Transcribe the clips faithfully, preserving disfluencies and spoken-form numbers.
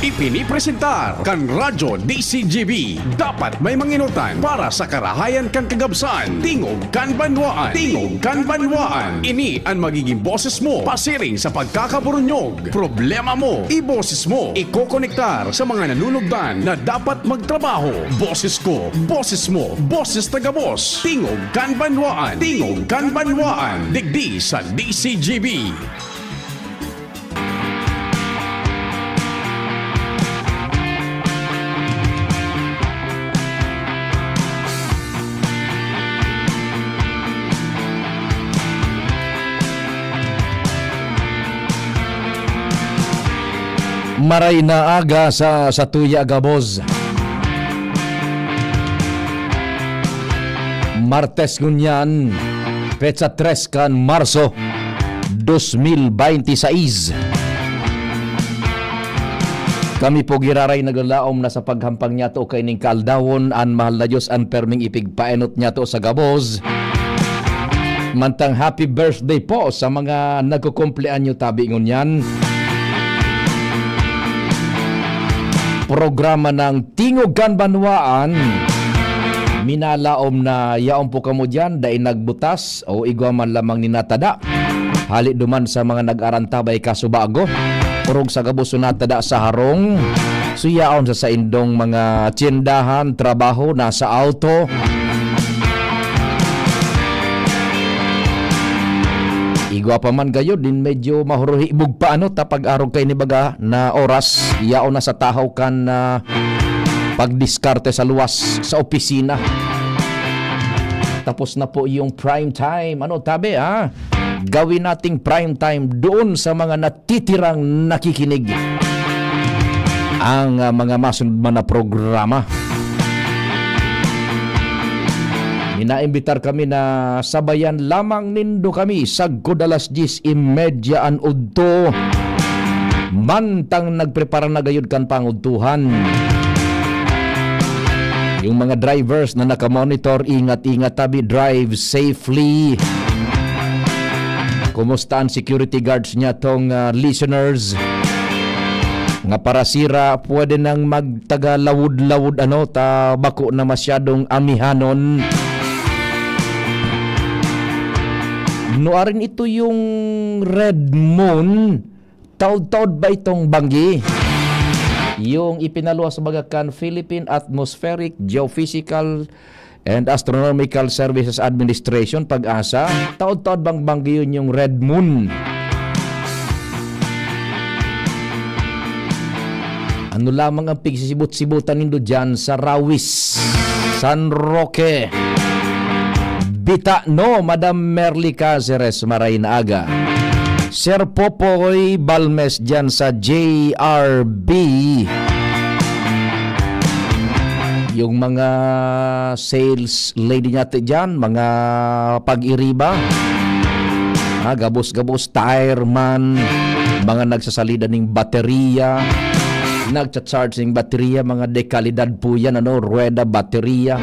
Ipinipresentar kan Radyo D C G B. Dapat may manginutan para sa karahayan kan kagabsan. Tingog kan Banwaan. Tingog kan Banwaan. Ini an magiging boses mo pasiring sa pagkakaburunyog. Problema mo, iboses mo. Ikokonektar sa mga nanunugdan na dapat magtrabaho. Boses ko, boses mo, boses ta gabos. Tingog kan Banwaan. Tingog kan Banwaan. Digdi sa D C G B. Maray na aga sa, sa tuya gabos. Martes ngunyan, petsa tres kan Marso, dos mil bente seis. Kami po giraray naglalaom na sa paghampang niyato kaining kaaldawon, an mahal na Dios an perming ipigpaenot niyato sa gabos. Mantang happy birthday po sa mga nagkukumpleanyo tabi ngunyan. Programa ng Tingog kan Banwaan, minalaom na yaon po kamo diyan, dai nagbutas o igwa man lamang ninatada. Hali duman sa mga nag-arantabay kasubago, orog sa gabos natada sa harong, suyaon sa saindong mga tyendahan, trabaho, nasa auto. Igwa pa man gayo din medyo mahuruhibog pa ano, ta pag-arog kaini baga na oras, yaon na sa tahaw kan, ah, pagdiskarte sa luwas, sa opisina. Tapos na po yung prime time. Ano, tabi, ha? Gawin nating prime time doon sa mga natitirang nakikinig ang, ah, mga masunod man na programa. Minaimbitar kami na sabayan lamang nindo kami sagkod alas dyes y media an udto. Mantang nagprepara na gayud kan pangudtuhan. Yung mga drivers na nakamonitor, ingat-ingat tabi, drive safely. Kumusta ang security guards niya tong, ah, listeners? Nga para sira, pwede nang magtagalawod-lawod, ano, ta bako na masyadong amihanon. Nuarin ito yung red moon, taod-taod ba itong banggi? Yung ipinaluwas baga kan Philippine Atmospheric, Geophysical, and Astronomical Services Administration, PAGASA, taod-taod bang banggi yun yung red moon? Ano lamang ang pigsisibot-sibutan nindo dyan sa Rawis, San Roque? Bita no, Madam Merly Caceres, maray na aga. Sir Popoy Balmes dyan sa J R B. Yung mga sales lady natin dyan, mga pag-iriba, ah, gabos-gabos, tire man, mga nagsasalida ning baterya, nagcha-charge ning baterya, mga dekalidad po yan, ano, ruweda, baterya.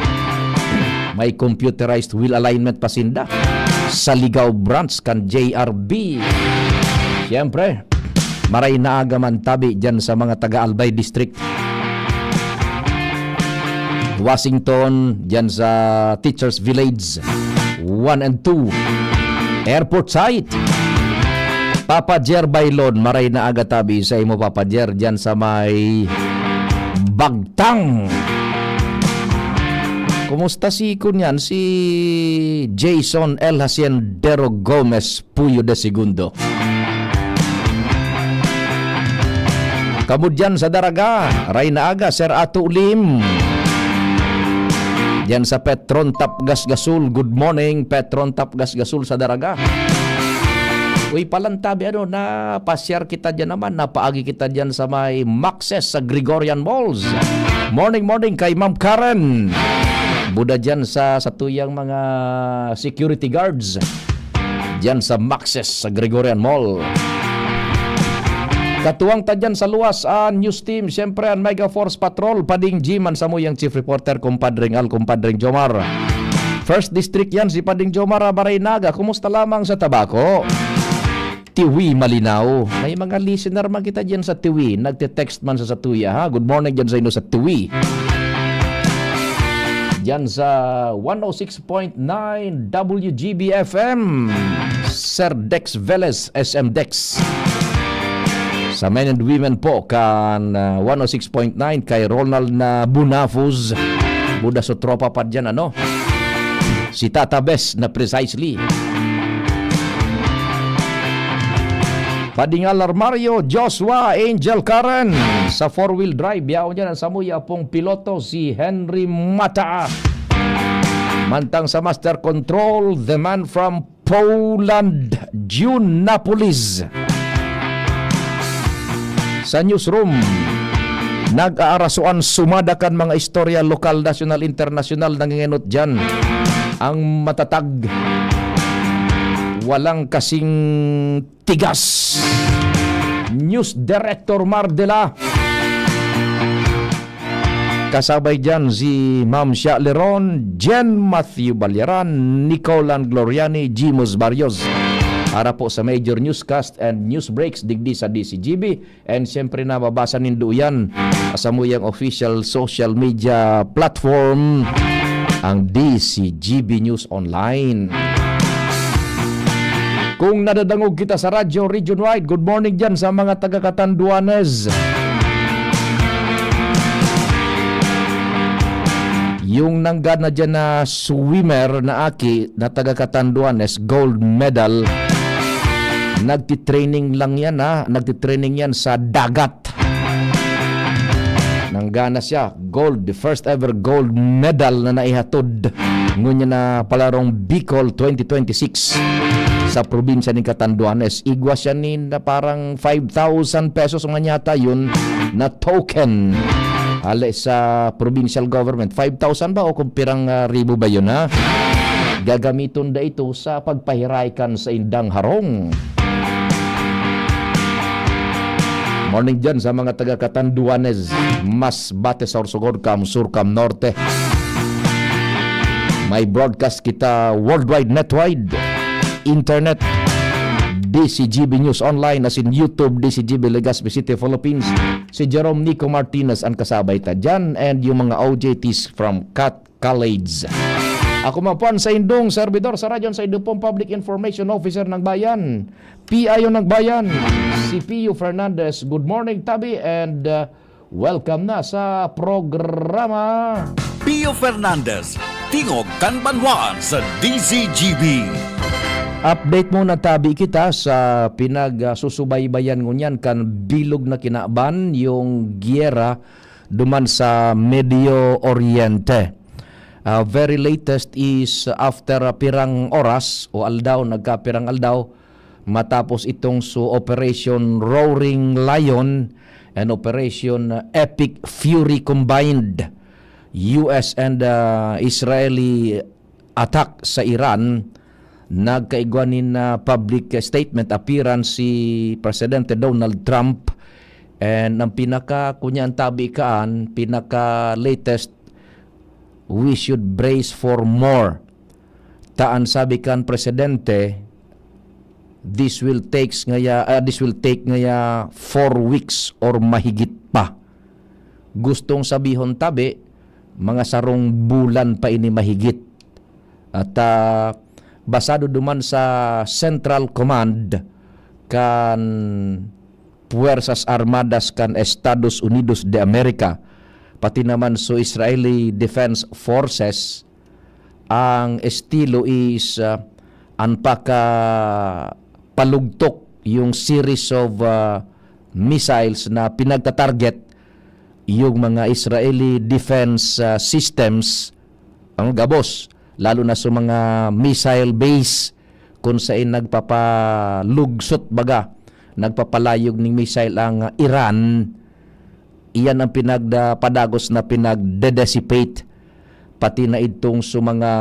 May computerized wheel alignment pa sinda sa Ligao Branch kan J R B. Siyempre, maray na aga man tabi dyan sa mga taga Albay District. Washington, dyan sa Teachers Village one and two. Airport site. Papa Jer Bailon, maray na aga tabi sa imo, Papa Jer, dyan sa may Bagtang. Kumusta si kunyan, si Jason El Haciendero Gomez Puyo de Segundo? Kamo dyan sa Daraga, maray na aga, Sir Ato Lim. Dyan sa Petron Tapgas Gasol, good morning, Petron Tapgas Gasol sa Daraga. Uy, palantabi, ano, na pasyar kita dyan naman, napaagi kita dyan sa may Maxis sa Gregorian Malls. Morning, morning kay Ma'am Karen. Buda dyan sa, sa tuyang mga security guards. Dyan sa Maxis sa Gregorian Mall. Katuwang ta dyan sa luwas, ang news team, siyempre, ang Mega Force Patrol, Pading Jim, ang samuyang chief reporter, Kumpadring Al, Kumpadring Jomar. First District yan, si Pading Jomar, ah, Baraynaga. Kumusta lamang sa Tabaco? Tiwi Malinao. May mga listener man kita diyan sa Tiwi. Nagte-text man sa satuya, ha? Good morning diyan sa inyo sa Tiwi. Diyan sa one oh six point nine W G B F M, Sir Dex Velez, S M Dex. Sa men and women po, kan, ah, one oh six point nine kay Ronald na Bunafos. Buda so tropa pa diyan, ano? Si Tata Bes na precisely. Padingal Armario, Joshua, Angel Karen. Sa four-wheel drive, yaon niya ang samuya pong piloto, si Henry Mata. Mantang sa master control, the man from Poland, June Napolis. Sa newsroom, nag-aarasuan sumada kan mga istorya lokal, nasyonal, internasyonal, nangingenot diyan. Ang matatag, walang kasing tigas. News Director Mardela. Kasabay diyan si Ma'am Sha Leron, Jen Matthew Balyaran, Nicolan Gloriani, Jimus Barrios. Para po sa major newscast and news breaks digdi sa D C G B. And siyempre, nababasa nindo yan sa samuyang official social media platform, ang D C G B News Online. Kung nadadangog kita sa radyo region-wide, good morning dyan sa mga taga Catanduanes. Yung nanggana dyan na swimmer na aki na taga Catanduanes, gold medal, nagtitraining lang yan, ha? Nagtitraining yan sa dagat. Nanggana siya, gold, the first ever gold medal na naihatod ngunyan na palarong Bicol twenty twenty-six sa probinsya ni Catanduanes. Igwa siya ni na parang five thousand pesos man yata yun na token. Ale sa provincial government, five thousand ba o kung pirang, ah, ribo ba yun, ha? Gagamiton da ito sa pagpahiray kan saindang harong. Morning dyan sa mga taga Catanduanes, Masbate, Sorsogon, Cam Sur, Cam Norte. May broadcast kita worldwide, netwide, internet, D C G B News Online, as in YouTube, D C G B Legazpi City, Philippines. Si Jerome Nico Martinez ang kasabay ta dyan, and yung mga O J Ts from Cat College. Ako man po ang saindong servidor sa radyo, ang saindo pong Public Information Officer ng Bayan, P I O ng Bayan, si Pio Fernandez. Good morning, Tabi, and, uh, welcome na sa programa. Pio Fernandez, tingog kan banwaan sa D Z G B. Update muna, Tabi, kita sa pinagsusubaybayan ngunyan kan bilog na kinaban, yung giyera duman sa Medio Oriente. Ah, very latest is after, ah, pirang oras o aldaw, nagkapirang aldaw, matapos itong su Operation Roaring Lion and Operation, ah, Epic Fury combined, U S and, ah, Israeli attack sa Iran, nagkaigwa nin, ah, public statement appearance si Presidente Donald Trump, and ang pinaka, kunya ang tabi kaan, pinaka latest, "We should brace for more." Ta an sabi kan presidente, "This will takes ngaya, ah, this will take ngaya four weeks or mahigit pa." Gustong sabihon tabi, mga sarong bulan pa ini mahigit. At, ah, basado duman sa Central Command kan Puwersas Armadas kan Estados Unidos de America, pati naman so Israeli Defense Forces, ang estilo is, ah, an paka palugtok yung series of, ah, missiles na pinagta-target yung mga Israeli defense, ah, systems, ang gabos, lalo na sa mga missile base kung saan nagpapalugsot, baga, nagpapalayog ning missile ang Iran. Iyan ang pinagda-, padagos na pinagde-dissipate, pati na idtong sa mga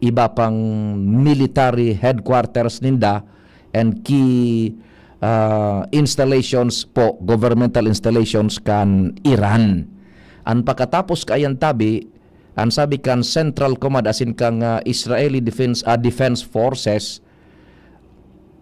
iba pang military headquarters ninda and key, ah, installations po, governmental installations kan Iran. An pakatapos kaiyan tabi, an sabi kan Central Command asin kan, ah, Israeli Defense, ah, Defense Forces,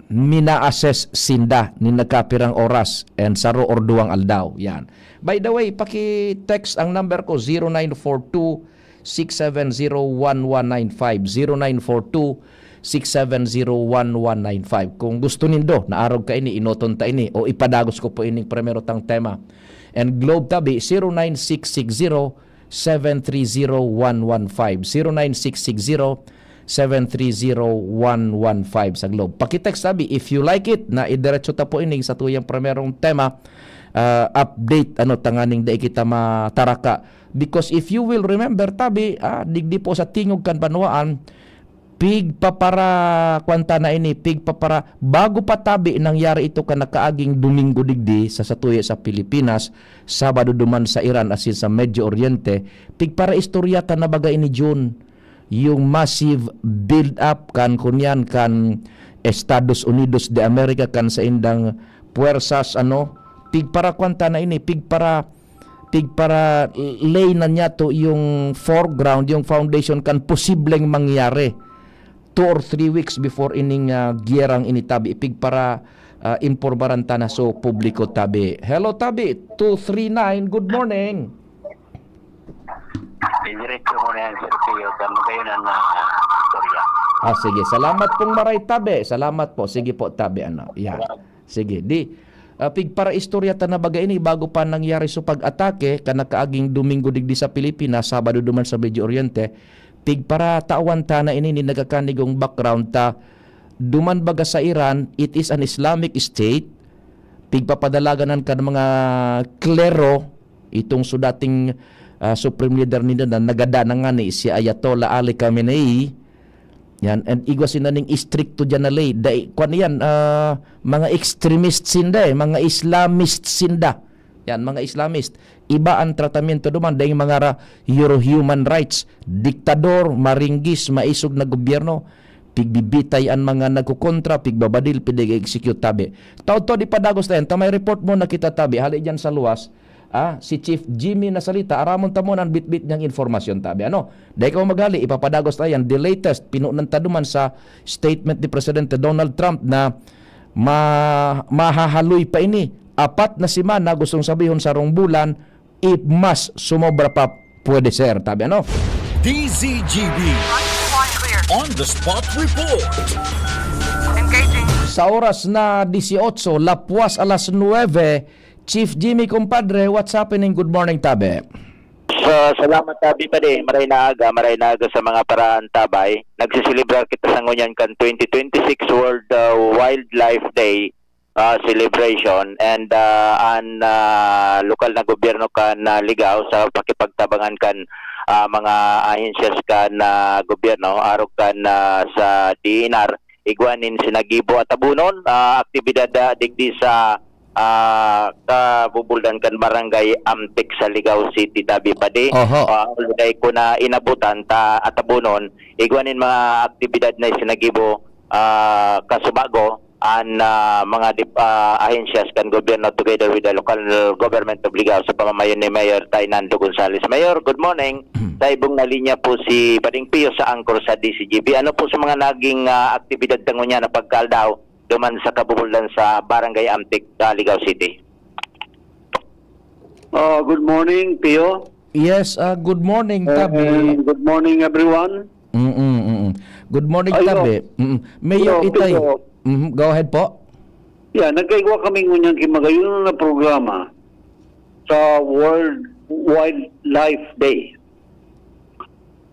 mina-assess sinda nin nagkapirang oras and saro or duwang aldaw. Yan. By the way, paki-text ang number ko, zero nine four two, six seven zero, one one nine five. Zero nine four two, six seven zero, one one nine five. Kung gusto nindo, naarog kaini, enoton ta ini, o ipadagos ko po ining primero tang tema. And Globe tabi, zero nine six six zero, seven three zero, one one five. Zero nine six six zero, seven three zero, one one five sa Globe. Paki-text tabi, if you like it, na idiretso ta po ining satuyang primerong tema, ah, update, ano, tanganing dai kita mataraka. Because if you will remember, tabi, ah, digdi po sa tingog kan banwaan, pigpapara-, kwan ta na ini, pigpapara-, bago pa tabi nangyari ito kan nakaaging Domingo digdi sa satuya sa Pilipinas, Sabado duman sa Iran asin sa Medio Oriente, pigparaistorya ta na baga ini, Jun. Yung massive build-up kan, kunyan, kan Estados Unidos de America, kan saindang puwersas, ano, pigpara-, kwan ta na ini, pigpara-, pigpara-lay na niyato yung foreground, yung foundation kan posibleng mangyari two or three weeks before ining, ah, giyerang ini, tabi. Pigpara, ah, impormaran ta na so publiko, tabi. Hello, tabi. Two three nine, good morning. Didiretso mo na yan, Sir Pio. Tama kayo na na istorya. Ah, sige. Salamat pong maray, tabi. Salamat po. Sige po, tabi. Ano? Yan. Sige. Di, ah, pigparaistorya ta na baga ini bago pa nangyari so pag-atake kan nakaaging Domingo digdi sa Pilipinas, Sabado duman sa Medio Oriente. Pigparatawan ta na ini nin nagkakanigong background ta. Duman baga sa Iran, it is an Islamic State. Pigpapadalaganan kan mga klero, itong so dating, ah, supreme leader nila na nagadan na ngani, si Ayatollah Ali Khamenei. Yan, and igwa sinda ning istrikto diyan na ley. Dai, kwan yan, ah, mga extremist sinda eh, mga Islamist sinda. Yan, mga Islamist. Iba ang tratamiento duman, daing mga ra-, Euro human rights. Diktador, maringgis, maisog na gobyerno. Pigbibitay an mga nagkokontra, pigbabadil, pinag-execute, tabi. Taod-taod ipadagos ta yan. Ta may report mo na kita, tabi. Hali dyan sa luwas, ah, si Chief Jimmy Nasalita, aramon ta muna an bitbit niyang informasyon, tabi. Ano? Dai ka maghali, ipapadagos ta yan. The latest, pinunan ta duman sa statement ni Presidente Donald Trump na ma-, mahahaloy pa ini. Apat na semana, gustong sabihon sarong bulan, if mas sumobra pa, pwede ser, tabi, ano? D Z G B On the Spot Report. Engaging. Sa oras na dieciocho, lapwas alas nuebe, Chief Jimmy, compadre, what's happening? Good morning, tabi. So, salamat, tabi, padi. Maray na aga, maray na aga sa mga paraantabay. Nagsiselebrar kita sa ngunyan kan twenty twenty-six World, ah, Wildlife Day, ah, celebration, and, ah, an, ah, lokal na gobyerno kan, ah, Ligao sa pakipagtabangan kan, ah, mga ahensyas kan, ah, gobyerno, arog kan, ah, sa D E N R, igwa nin sinagibo at abunon, ah, aktibidad, ah, digdi sa, ah, kabubuldan kan Barangay Amtik sa Ligao City, tabi, padi. Oho. Ah, aldaw ko na inabutan ta at abunon, igwa nin mga aktibidad na sinagibo, ah, kasubago an, ah, mga dip-, ah, ahensyas kan gobyerno together with the local government of Ligao sa pamamayo ni Mayor Tainando Gonzales. Mayor, good morning. Sa ibong na linya po si Pading Pio sa anchor sa D Z G B. Ano po sa mga naging, ah, aktibidad ta ngunyan na pagkaaldaw duman sa kabubuldan sa Barangay Amtik, ah, Ligao City? Ah, good morning, Pio. Yes, ah, good morning, Tabi. And good morning, everyone. Mm-mm, mm-mm. Good morning, Ayo. Tabi. Mm-mm. Mayor Yo, Itay. Pio. Mhm, go ahead po. Yeah, nagkaigwa kami ngunyan ki magayon na programa sa World Wildlife Day.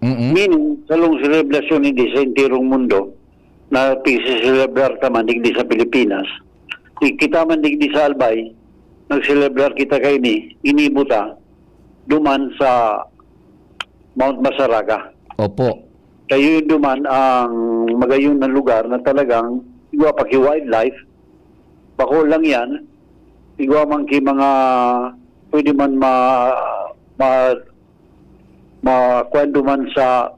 Mm-mm. Meaning, sa long selebrasyon hindi sa entirong mundo na pagsiselebrar ta man digdi sa Pilipinas. Di kita man digdi sa Albay, nagselebrar kita kaini, inibo ta, duman sa Mount Masaraga. Opo. Kayo yun duman ang magayon na lugar na talagang igwa pa ki wildlife. Bako lang yan, igwa man ki mga pwede man ma, ma, ma, kwan duman sa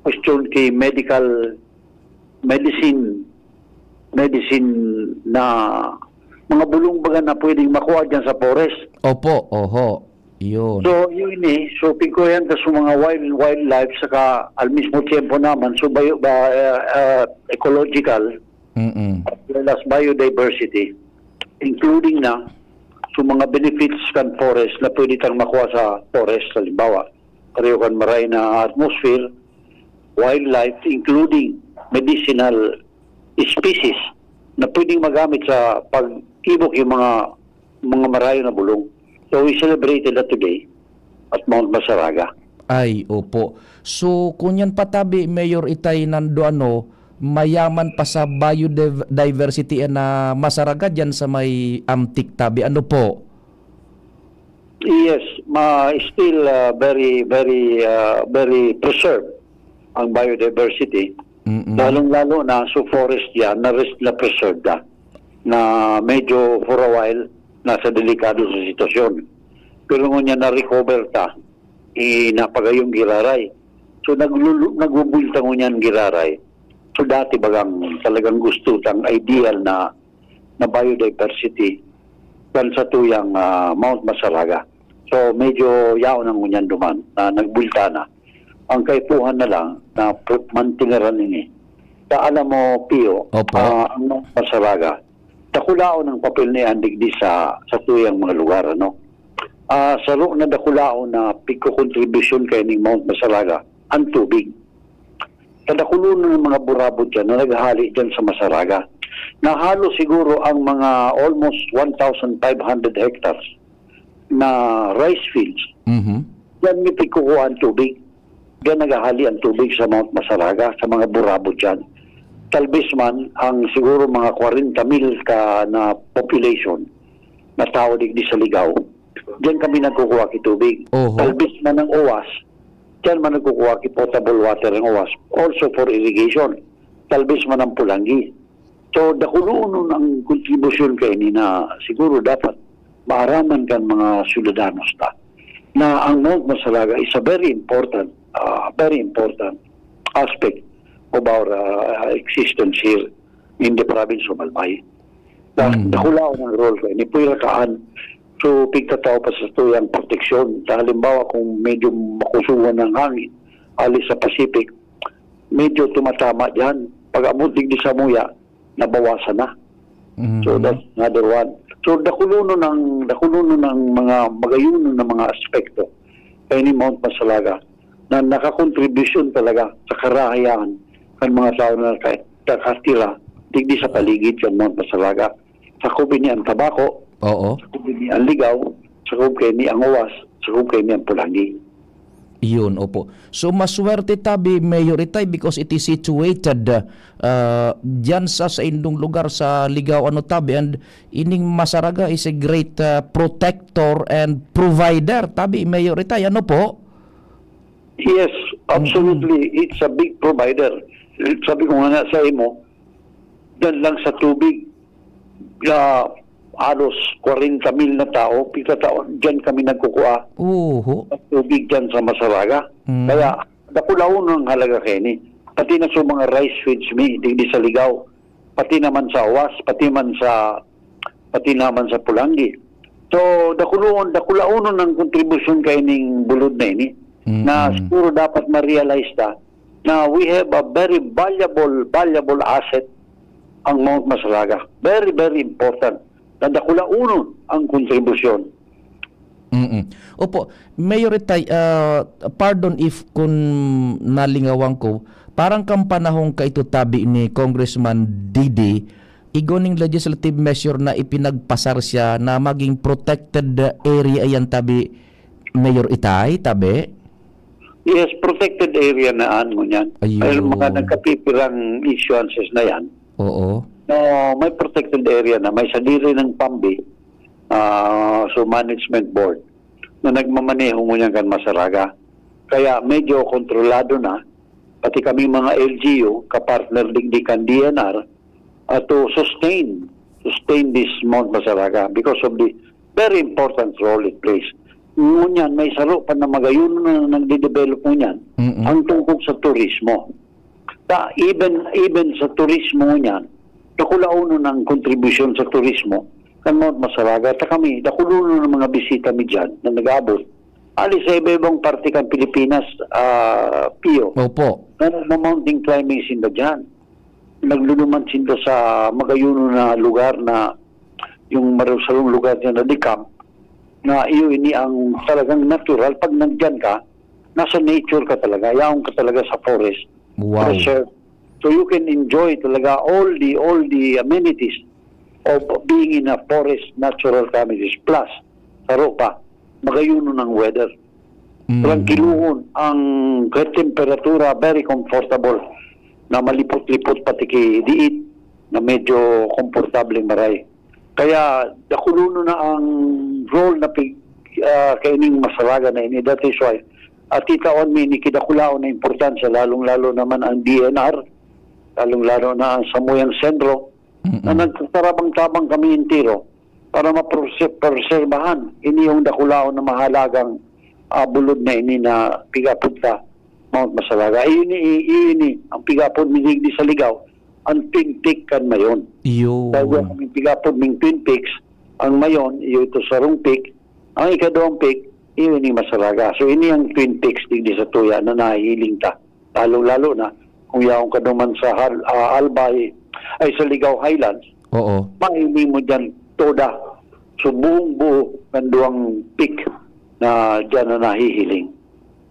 question ki medical, medicine, medicine na mga bulong baga na pwedeng makuha dyan sa forest. Opo, oho. Yun. So, yun eh. So, pigkuyan ta sa mga wild, wildlife saka al mismo tiempo naman, so, bio, ba, ah, ah, ecological. Mm. As well as biodiversity, including na sa mga benefits kan forest na pwede tang makuha sa forest, halimbawa, pareho kan maray na atmosphere, wildlife, including medicinal species na pwedeng magamit sa pag-ibok yung mga, mga marayo na bulong. So, we celebrated that today at Mount Masaraga. Ay, opo. So, kun yan pa tabi, Mayor Itay, nando ano, mayaman pa sa biodiversity na Masaraga dyan sa may Amtik tabi. Ano po? Yes, ma still, ah, very, very, ah, very preserved ang biodiversity. Mm-mm. Lalong-lalo na sa forest yan na res-, na preserved na, na medyo for a while nasa delikado sa sitwasyon. Pero ngunyan na-recover ta, eh, napagayong giraray. So, naglulu-, nagbubulta ngunyan giraray. So, dati bagang talagang gusto tang ideal na, na biodiversity kan sa tuyang, ah, Mount Masaraga. So, medyo yaon ang ngunyan duman na nagbulta na. Ang kaipuhan na lang na pu-, mantineran ini. Ta alam mo, Pio, Opo. ah, ang Mount Masaraga, dakulaon ang papel ni Andig di sa, sa tuyang mga lugar, ano? Ah, saro na dakulaon na pigkokontribusyon kay ning Mount Masaraga, ang tubig. Kadakulonon ng mga burabod dyan na naghahali dyan sa Masaraga, na halos siguro ang mga almost one thousand five hundred hectares na rice fields, Mhm. diyan may pigkukuha ang tubig. Diyan naghahali ang tubig sa Mount Masaraga, sa mga burabod dyan. Talbes man, ang siguro mga kwarenta mil ka na population na tao digdi sa Ligao, diyan kami nagkukuha ki tubig. Oho. Talbes man ang Owas, diyan man nagkukuha ki potable water ang Owas, also for irrigation. Talbes man ang Pulanggi. So, dakulonon ang kontribusyon kaini na siguro dapat maaraman kan mga syudadanos ta na ang Mount Masaraga is a very important, ah, very important aspect of our, ah, existence here in the province of Albay. Da-, Mm. dakulaon ang role kaini. Pwera kaan. So, pigtatao pa sa tuyang proteksyon. Sa halimbawa, kung medyo makusuhan ng hangin, ali sa Pacific, medyo tumatama diyan. Pag-abot digdi sa Muya, nabawasan na. Mhm. So, that's another one. So, dakulonon ang, dakulonon ang mga magayunon na mga aspekto kaini Mount Masaraga na nakakontribusyon talaga sa karahayan kan mga tao na naka-, nakatira digdi sa paligid kan Mount Masaraga. Sakop ini ang Tabaco, Oo. sakop ini ang Ligao, sakop kaini ang Owas, sakop kaini ang Pulanggi. Iyon, opo. So, maswerte tabi, Mayor Itay, because it is situated, ah, diyan sa saindong lugar sa Ligao, ano, tabi, and ining Masaraga is a great, ah, protector and provider, tabi, Mayor Itay, ano po? Yes, absolutely. Mm-mm. It's a big provider. Sabi ko nga na sa imo, diyan lang sa tubig, ah, halos kwarenta mil na tao, pigtatao, diyan kami nagkukuha Oho. ng tubig diyan sa Masaraga. Mm. Kaya, dakulaon ang halaga kaini. Pati na sa mga rice fields mi, digdi sa Ligao, pati naman sa Owas, pati man sa, pati naman sa Pulanggi. So, dakuloon, dakulaonon ang kontribusyon kaining bulod na ini, na Mm-mm. siguro dapat ma-realize ta na we have a very valuable, valuable asset ang Mount Masaraga. Very, very important. Na dakulaonon ang kontribusyon. Mm-mm. Opo, Mayor Itay, ah, pardon if kun nalingawan ko, parang kan panahon kaito tabi ni Congressman Didi, igwa ning legislative measure na ipinagpasar siya na maging protected area yan tabi, Mayor Itay, tabi? Yes, protected area na an ngunyan. Ayun. Dahil mga nagkapipirang issuances na yan, Oo. no, may protected area na, may sadiri ng PAMBI, ah, so management board, na nagmamaneho ngunyan kan Masaraga. Kaya medyo kontrolado na, pati kami mga L G U, kapartner digdi kan D N R, ah, to sustain, sustain this Mount Masaraga because of the very important role it plays. Ngunyan, may saro pa na magayon na nagde-develop ngunyan, Mm-mm. ang tungkol sa turismo. Ta, even, even sa turismo ngunyan, dakulaonon ang kontribusyon sa turismo kan Mount Masaraga. Ta kami, dakulaonon ang mga bisita mi dyan na nag-aabot. Ali sa iba-ibang parte kan Pilipinas, ah, Pio, Opo. na nagma-mountain climbing sinda dyan. nagduduman sinda sa magayuno na lugar na yung marusarong lugar niya na decamp, na iyo ini ang talagang natural. Pag nandyan ka, nasa nature ka talaga, yaon ka talaga sa forest, Wow. preserve. So you can enjoy talaga all the, all the amenities of being in a forest natural communities. Plus, saro pa, magayuno ng weather. Mm. Trangkilohon ang temperatura, very comfortable, na malipot-lipot pati ki diit, na medyo komportableng maray. Kaya dakulonon na ang role na pig-, ah, kaining Masaraga na ini. That is why, ah, titawan mi ni kidakulaon na importansya, lalong-lalo naman ang D N R, lalong-lalo na ang Samuyang Sentro, Mm-mm. na nagsatarabang-tabang kami entero para maprose-, preserbahan ini yung dakulaon na mahalagang, ah, bulod na ini na pig-apod sa Mount Masaraga. Iyo ni, iyo ni ang pig-apod mi digdi sa Ligaw, ang Twin Peak kan Mayon. Iyo. Kaya kami pig-apod ning Twin Peaks, ang Mayon, iyo ito sarong peak, ang ikaduhang peak, iyo ni Masaraga. So, ini ang Twin Peaks digdi sa tuya na nahihiling ta. Lalong-lalo na kung yaon ka duman sa Hal-, ah, Albay, ay, sa Ligaw Highlands, Oo. mahiling mo dyan toda. So, buong-buo kan duwang peak na dyan na nahihiling.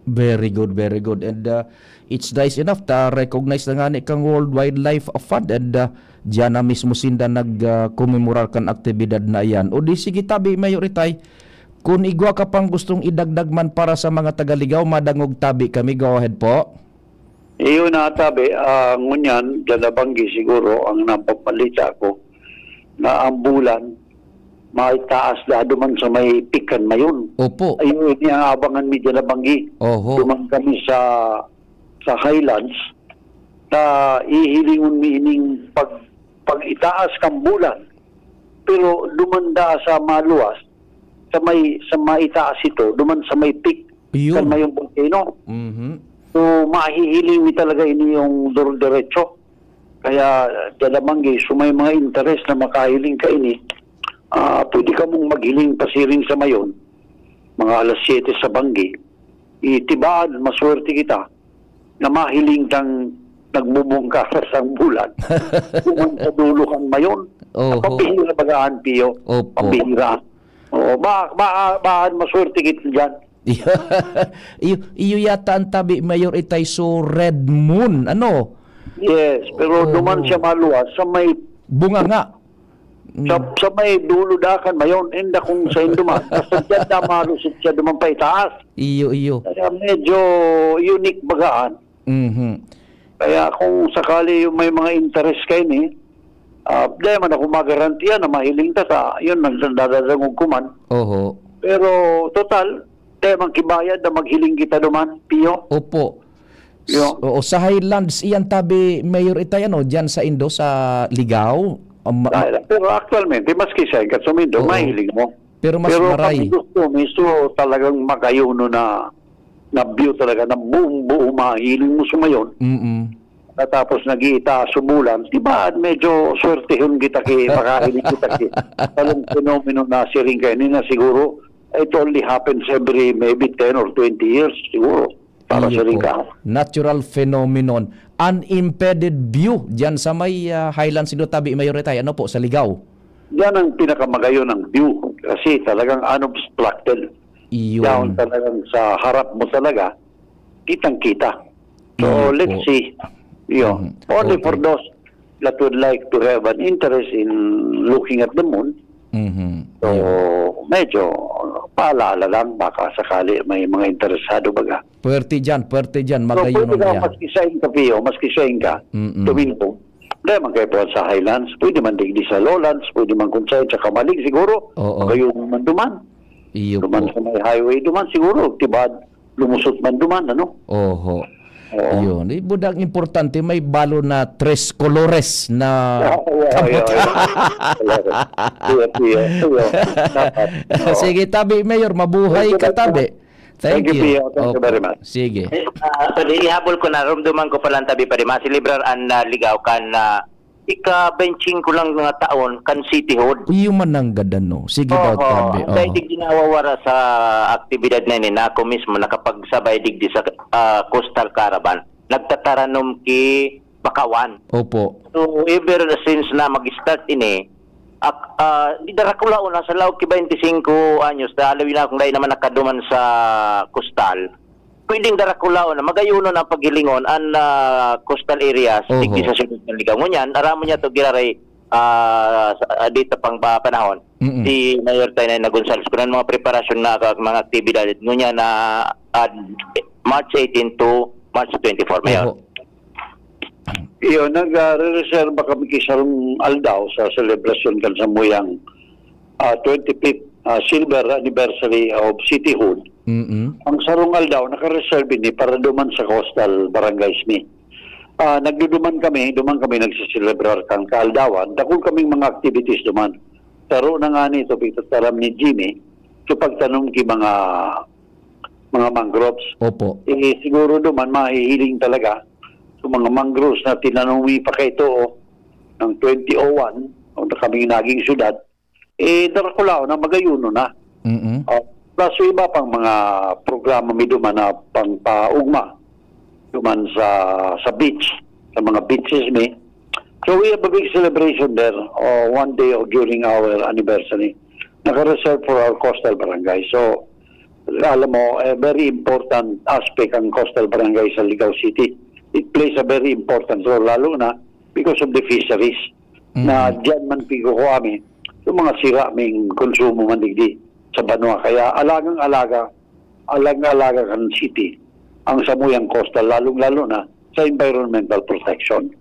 Very good, very good. And, uh, it's nice enough ta recognize na ngani kang World Wildlife Fund and, uh, diyan na mismo sinda nag, uh, komemorar kan aktibidad na iyan. O di sige, tabi, Mayor Itay, kun igwa ka pang gustong idagdag man para sa mga taga Ligaw, madangog tabi kami. Go ahead po. Iyo na, tabi, ah, ngunyan, diyan na banggi siguro ang napamalita ko na ang bulan maitaas na duman sa may peak kan Mayon. Opo. Ayun, ini ang abangan mi diyan na banggi. Oho. Duman kami sa, sa Highlands, na ihilingon mi ining pag-, pag-itaas kan bulan. Pero duman da sa maluwas, sa may, sa maitaas ito, duman sa may peak Iyo. kan Mayong Volcano. Mhm. So, mahihiling mi talaga ini yung dur-, diretso. Kaya, diyan na banggi, so may mga interes na makahiling kaini, ah, pwede kamong maghiling pasiring sa Mayon, mga alas siyete sa banggi. Itibaan, maswerte kita na mahiling tang nagbubungka sa bulan. Duman sa dulo kan Mayon. Oho. Pambihira baga an, Pio. Opo. Pambihira. Oo, ba, ba, baan maswerte kita diyan. Iyo, iyo yata ang tabi, Mayor Itay, so red moon, ano? Yes, pero Oo. duman siya maluwas sa may Bunga nga. sa, Mm. sa may dulo dakan Mayon, inda kung sa induman. Basta diyan na malusot siya duman pa itaas. Iyo, iyo. Kaya medyo unique bagaan. Mhm. Kaya kung sakali yung may mga interes kaini, ah, di man ako magarantiya na mahiling ta sa, yun, nagdadadangog ko man. Oho. Pero total, di man kibayad na maghiling kita duman, Pio. Opo. Yo. S-, oo, sa Highlands, iyan tabi, Mayor Itay, ano, diyan sa Indo, sa Ligao? Um, Dahil, pero actualmente, maski sa Ingat Sumindo, Oo. mahiling mo. Pero mas Pero maray. pag gusto, mismo talagang magayuno na, na view talaga, na buong-buo mahiling mo sumayon. Mm-mm. Tapos nag-iitaas sa bulan, di ba, medyo swertehon kita ki, makahiling kita ki. Talong fenomeno na siring kayo, ni na siguro, it only happens every maybe ten or twenty years, siguro, para Iyo siring po. ka. Natural phenomenon. Unimpeded view dyan sa may, ah, Highlands, Indo, tabi, Mayor Itay. Ano po, sa Ligao? Yan ang pinakamagayon ang view. Kasi talagang unobstructed. Iyon. Down talagang sa harap mo talaga, kitang-kita. So, Iyo let's po. see. Iyo. Mhm. Only for Okay. those that would like to have an interest in looking at the moon. Mhm. So, Iyo. medyo paalala lang, baka sakali may mga interesado baga. Puwerte diyan, puwerte diyan, So, magayon pwede ka, niya. maski sa Inca Pio, maski sa Inca, Mm-mm. Domingo. Dahil man kayo po sa Highlands, pwede man digdi sa Lowlands, pwede man kung saan sa Kamalig siguro, Oo. magayon man duman. Iyo Duman po. sa may highway duman siguro, tibad, lumusot man duman, ano? Oho. Oo. Yun. Di, budang importante, may balo na tres colores na Ah, yeah, yeah, kabot. yeah. Colores. Iya, iya, iya. Dapat. Oo. Sige, tabi, Mayor, mabuhay Thank you ka, very tabi. much. Thank Thank you, you. Pio. Thank you Opo. very much. Sige. Eh, ah, pwede ihabol ko na, rumduman ko pa lang tabi, pwede maselebrar an, ah, Ligaw kan, ah, ika-twenty-five ko lang nga taon kan cityhood. Iyo man ang gadan, no? Sige daw, Oho. tabi. Ang Oho. daig di nawawara sa aktibidad na ini, na ako mismo nakapagsabay digdi sa, ah, Coastal Caravan. Nagtataranom ki Bakawan. Opo. So, ever since na mag-start ini, ak, ah, di darakulaon na sa laog ki twenty-five anyos, dalaw na akong dai naman nakaduman sa coastal. Pwedeng darakulaon na, magayunon ang paghilingon an ah, coastal areas, Oho. digdi sa Siyudad ng Ligao. Ngunyan, aram mo niya to giraray ah, sa- ah, dito pang pa- panahon. Mm-mm. Si Mayor Tay na Gonzales, kung ano mga preparasyon na ka- mga aktibidad, ngunyan na ah, March eighteen to March twenty-four, Mayor. Oho. Iyo, nag-reserba kami ki sarong aldaw sa selebrasyon kan samuyang ah, twenty-fifth ah, silver anniversary of cityhood. Mm-mm. Ang sarong aldaw, naka-reserve ini para duman sa coastal barangays mi. Ah, nagduduman kami, duman kami nagsiselebrar kan kaaldawan. Dakul kaming mga activities duman. Saro na nga nito, pagtataram ni Jimmy, so pagtanom ki mga mga mangroves. Opo. Eh, siguro duman, mahihiling talaga. So, mga mangroves na tinanom mi pa kaito, oh, ng twenty oh one, o na kaming naging syudad, eh, darakulaon na, magayuno na. Mm-mm. Oh, plus, so iba pang mga programa mi duman na pangpaugma. Duman sa, sa beach, sa mga beaches mi. So, we have a big celebration there, oh, one day, oh, during our anniversary. Naka-reserve for our coastal barangay. So, alam mo, a very important aspect ang coastal barangay sa Ligao City. It plays a very important role, lalo na because of the fisheries, na Mm. diyan man pigkukuha mi yung mga sira ming konsumo man digdi sa banwa. Kaya alagang-alaga, alagang-alaga kan city ang samuyang coastal, lalong-lalo na sa environmental protection.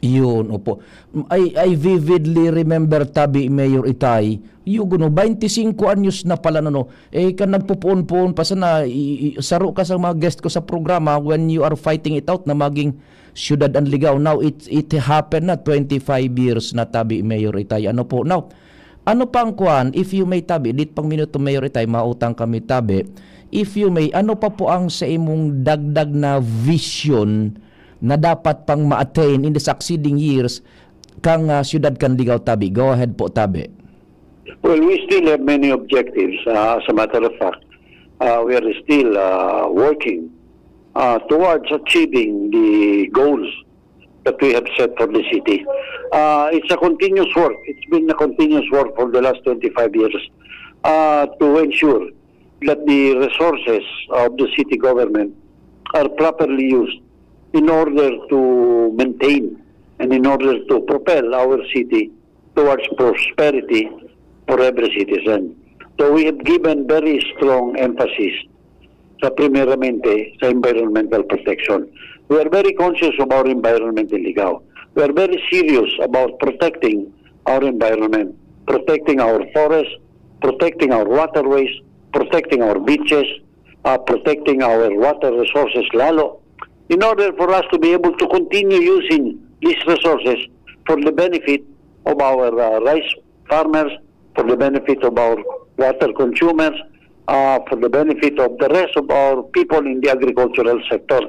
Yun, opo. I, I vividly remember, tabi, Mayor Itay, yugo, no, twenty-five anyos na pala, no, no. Eh, kan nagpupuon-puon pa sana, i, i, saro ka sa mga guest ko sa programa, when you are fighting it out na maging syudad ang Ligao. Now, it, it happened na twenty-five years na, tabi, Mayor Itay. Ano po? Now, ano pa ang kuan, if you may, tabi, dit pang minuto, Mayor Itay, mautang kami, tabi. If you may, ano pa po ang sa imong dagdag na vision na dapat pang ma-attain in the succeeding years kang ah, siyudad kan Ligao, tabi? Go ahead po, tabi. Well, we still have many objectives. Uh, as a matter of fact, uh, we are still uh, working uh, towards achieving the goals that we have set for the city. Uh, it's a continuous work. It's been a continuous work for the last twenty-five years uh, to ensure that the resources of the city government are properly used in order to maintain and in order to propel our city towards prosperity for every citizen. So we have given very strong emphasis sa, primeramente, sa environmental protection. We are very conscious of our environment in Ligao. We are very serious about protecting our environment, protecting our forests, protecting our waterways, protecting our beaches, uh, protecting our water resources lalo, in order for us to be able to continue using these resources for the benefit of our uh, rice farmers, for the benefit of our water consumers, uh, for the benefit of the rest of our people in the agricultural sector.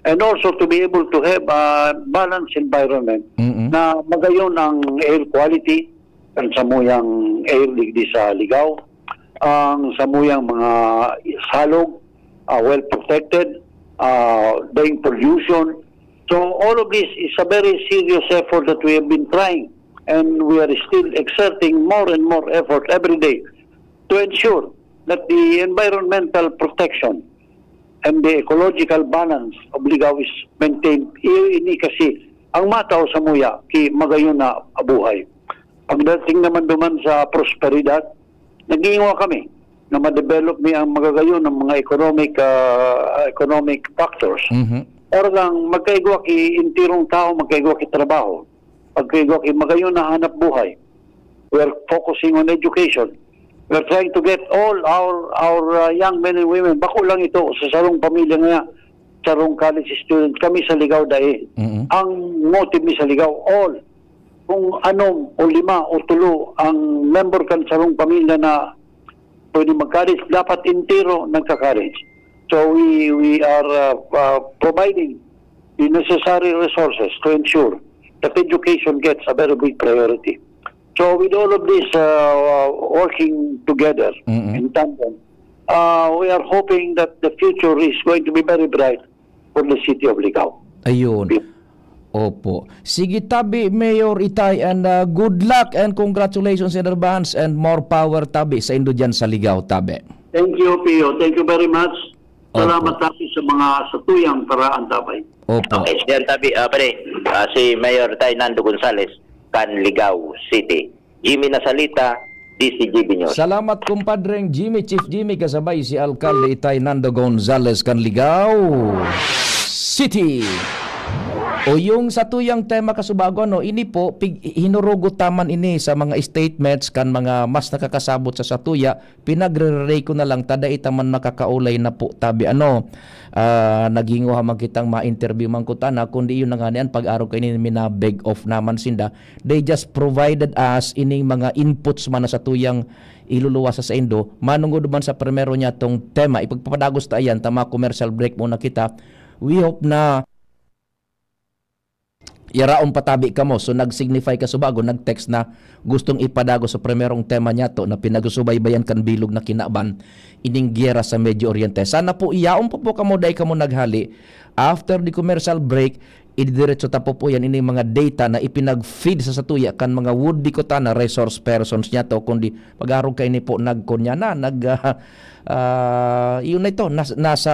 And also to be able to have a balanced environment Mm-mm. na magayon ang air quality, ang samuyang air digdi sa Ligao, ang samuyang mga salog, uh, well protected, uh, daing pollution. So all of this is a very serious effort that we have been trying, and we are still exerting more and more effort every day to ensure that the environmental protection and the ecological balance of Ligao is maintained. Iyo ini kasi ang matao samuya ki magayon na buhay. Pagdating naman duman sa prosperidad, nag-iingaw kami na ma-develop mi ang magagayon ng mga economic ah, economic factors. Mhm. Para lang magkaigwa ki intirong tao, magkaigwa ki trabaho, magkaigwa ki magayon na hanap buhay. We are focusing on education. We are trying to get all our our uh, young men and women, bako lang ito, sa sarong pamilya nga, sarong college student, kami sa Ligao dai. Mm-mm. Ang motive mi sa Ligao, all, kung anom o lima o tulo ang member kan sarong pamilya na pwede mag-college, dapat entero nagka-college. So we we are uh, uh, providing the necessary resources to ensure that education gets a very big priority. So with all of this uh, uh, working together Mm-mm. in tandem, uh, we are hoping that the future is going to be very bright for the city of Ligao. Ayun. Opo. Sige tabi, Mayor Itay, and, ah, good luck and congratulations in advance and more power tabi saindo diyan sa Ligao tabi. Thank you, Pio. Thank you very much. Opo. Salamat tabi sa mga satuyang karaan tabi. Opo. Okay, siyan tabi, ah, pare, ah, si Mayor Tay Nando Gonzales, kan Ligao City. Jimmy Nasalita, D C G B News. Salamat, kumpadreng Jimmy, Chief Jimmy, kasabay si Alkalde Itay Nando Gonzales kan Ligao City. O yung satuyang tema kasubago, ano, ini po, pig-, hinurugot ta man ini sa mga statements kan mga mas nakakasabot sa satuya, pinagre-relay ko na lang, ta dai ta man makakaulay na po tabi, ano, ah, naghinguha man kitang ma-interview man kutana, kundi yun na nga niyan, pag-araw kaini, mina-beg off naman sinda, they just provided us ining mga inputs man na satuyang iluluwas sa saindo. Manungod man sa primero niya tong tema, ipagpapadagos ta iyan, ta ma-commercial break muna kita. We hope na yaraon patabi kamo. So, nag-signify kasubago, nag-text na gustong ipadagos sa primerong tema niya to na pinagsusubaybayan kan bilog na kinaban, ining giyera sa Medio Oriente. Sana po, iyaon pa po kamo, dai kamo naghali. After the commercial break, ididiretso ta po po yan, ining mga data na ipinag-feed sa satuya kan mga would-be kutana resource persons niya to, kundi pag-arog kaini po nagkunya na, nag, ah, ah, yun na ito, nas-, nasa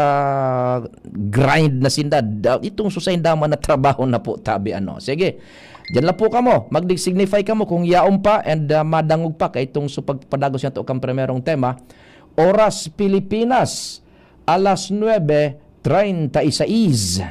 grind na sinda. Da-, itong susay daman na trabaho na po, tabi, ano. Sige, diyan lang po kamo, mag-signify kamo kung yaon pa and, ah, madangog pa kay itong supagpadagos niya to kang primerong tema. Oras Pilipinas, alas nuebe treinta y seis.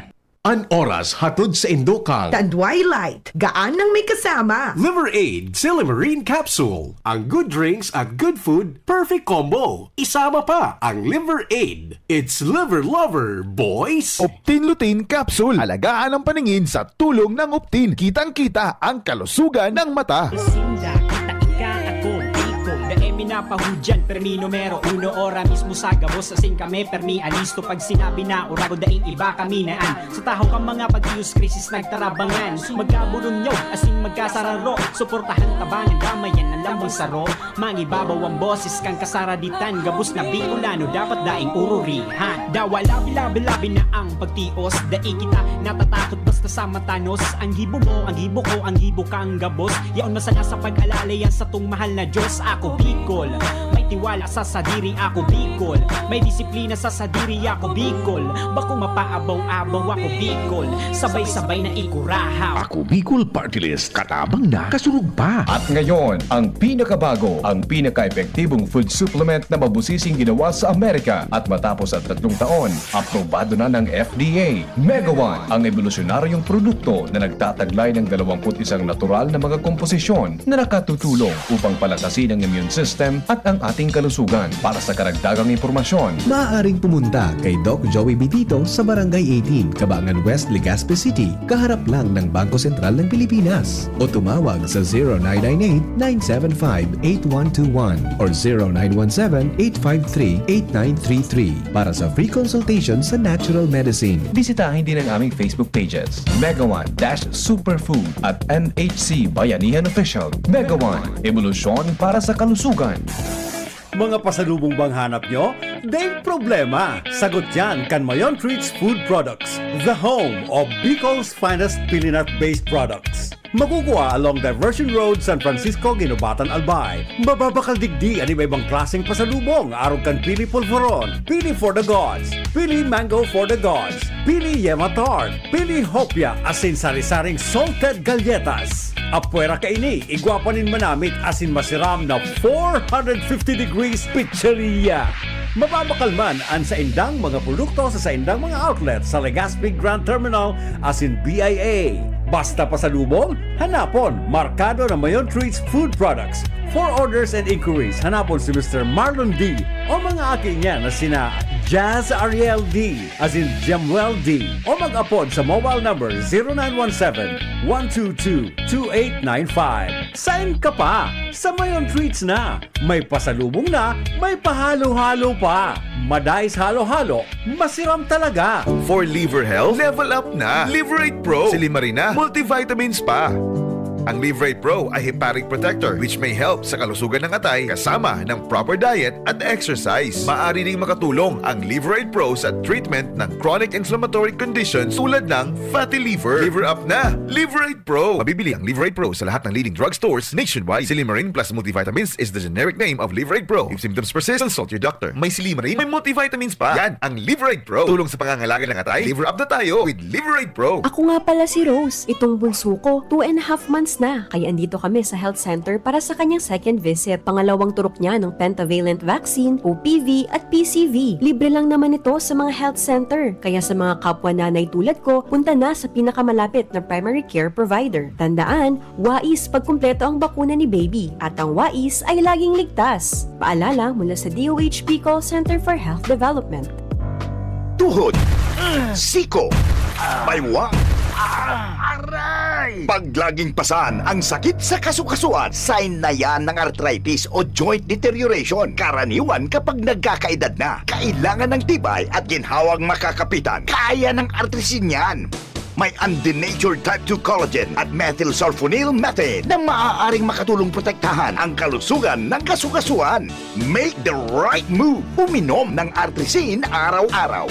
An oras hatod saindo kan Tandway Light, gaan nang may kasama. Liver Aid, Silymarin Capsule. Ang good drinks at good food, perfect combo. Isama pa ang Liver Aid. It's Liver Lover, boys! Optin Lutein Capsule. Alagaan ang paningin sa tulong ng Optin. Kitang-kita ang kalusugan ng mata. Sinda, kita, ika, ako, Bicol. Dai mi napahudyan, permi numero uno, ora mismo sa gabos. Asin kami, permi alisto pag sinabi na, urago daing iba kami na an. Sa tahaw kan mga pag-iyos, krisis nagtarabangan. Magkabulunyog, asin magkasararo. Suportahan, tabangan, damayan, an lambang saro. Mangibabaw an boses kan kasaraditan. Gabos na Bicolano, dapat daing ururihan. Dawa labi-labi-labi na ang pagtios. Dai kita natatakot basta sa matanos. Ang gibo mo, ang gibo ko, ang gibo kang gabos. Yaon masana sa pag-alala yan satong mahal na Diyos. Ako Bicol, may tiwala sa sadiri. Ako Bicol, may disiplina sa sadiri. Ako Bicol, bako mapaabaw-abaw. Ako Bicol, sabay-sabay na ikurahaw. Ako Bicol Party List, katabang na, kasurog pa. At ngayon, ang pinakabago, ang pinaka-epektibong food supplement na mabusising ginawa sa Amerika. At matapos ang tatlong taon, aprobado na ng F D A. Mega One, ang ebolusyonaryong produkto na nagtataglay ng dalawampu't isang natural na mga komposisyon na nakatutulong upang palakasin ang immune system at ang ating kalusugan. Para sa karagdagang impormasyon, maaaring pumunta kay Doc Joey Bitito sa Barangay eighteen, Cabangan West, Legazpi City, kaharap lang ng Bangko Sentral ng Pilipinas. O tumawag sa zero nine nine eight, nine seven five, eight one two one or zero nine one seven, eight five three, eight nine three three para sa free consultation sa natural medicine. Bisitahin din ang aming Facebook pages, Mega One dash Superfood at M H C Bayanihan Official. Mega One, ebolusyon para sa kalusugan. Mga pasalubong bang hanap nyo? Daing problema! Sagot yan kan Mayon Treats Food Products, the home of Bicol's finest pilinat-based products. Makukuha along Diversion Road, San Francisco, Guinobatan, Albay. Mababakal digdi an iba-ibang klaseng pasalubong, arog kan pili polvoron, pili for the gods, pili mango for the gods, pili yema tart, pili hopia, asin sari-saring salted galletas. Apwera kaini, igwa pa nin manamit asin masiram na four hundred fifty degrees pizzeria. Mababakal man an saindang mga produkto sa saindang mga outlet sa Legazpi Grand Terminal asin B I A. Basta pasalubong, hanapon, markado na Mayon Treats Food Products. For orders and inquiries, hanapon si Mister Marlon D o mga aki niya na sina Jazz Ariel D asin Jemuel D o mag-apod sa mobile number zero nine one seven, one two two, two eight nine five. Sain ka pa? Sa Mayon Treats na! May pasalubong na, may pahalo-halo pa! Madais halo-halo, masiram talaga! For liver health, level up na! Liverate Pro, Silimarina, multivitamins pa! Ang Liver eight Pro ay hepatic protector, which may help sa kalusugan ng atay kasama ng proper diet at exercise. Maaari ding makatulong ang Liver eight Pro sa treatment ng chronic inflammatory conditions tulad ng fatty liver. Liver up na! Liver eight Pro! Mabibili ang Liver eight Pro sa lahat ng leading drugstores nationwide. Silymarin plus multivitamins is the generic name of Liver eight Pro. If symptoms persist, consult your doctor. May silymarin, may multivitamins pa. Yan ang Liver eight Pro. Tulong sa pangangalaga ng atay. Liver up na tayo with Liver eight Pro. Ako nga pala si Rose, itong bunso ko, two and a half months na. Kaya andito kami sa health center para sa kanyang second visit. Pangalawang turok niya ng pentavalent vaccine, O P V at P C V. Libre lang naman ito sa mga health center. Kaya sa mga kapwa nanay tulad ko, punta na sa pinakamalapit na primary care provider. Tandaan, wais pagkumpleto ang bakuna ni baby at ang wais ay laging ligtas. Paalala mula sa D O H P Call Center for Health Development. Tuhod, siko, baywang, aray! Paglaging pasan ang sakit sa kasukasuan, sign na yan ng arthritis o joint deterioration. Karaniwan kapag nagkakaedad na, kailangan ng tibay at ginhawang makakapitan. Kaya ng artrisin yan. May undenatured type two collagen at methylsulfonyl methane na maaaring makatulong protektahan ang kalusugan ng kasukasuan. Make the right move. Uminom ng Artrisin araw-araw.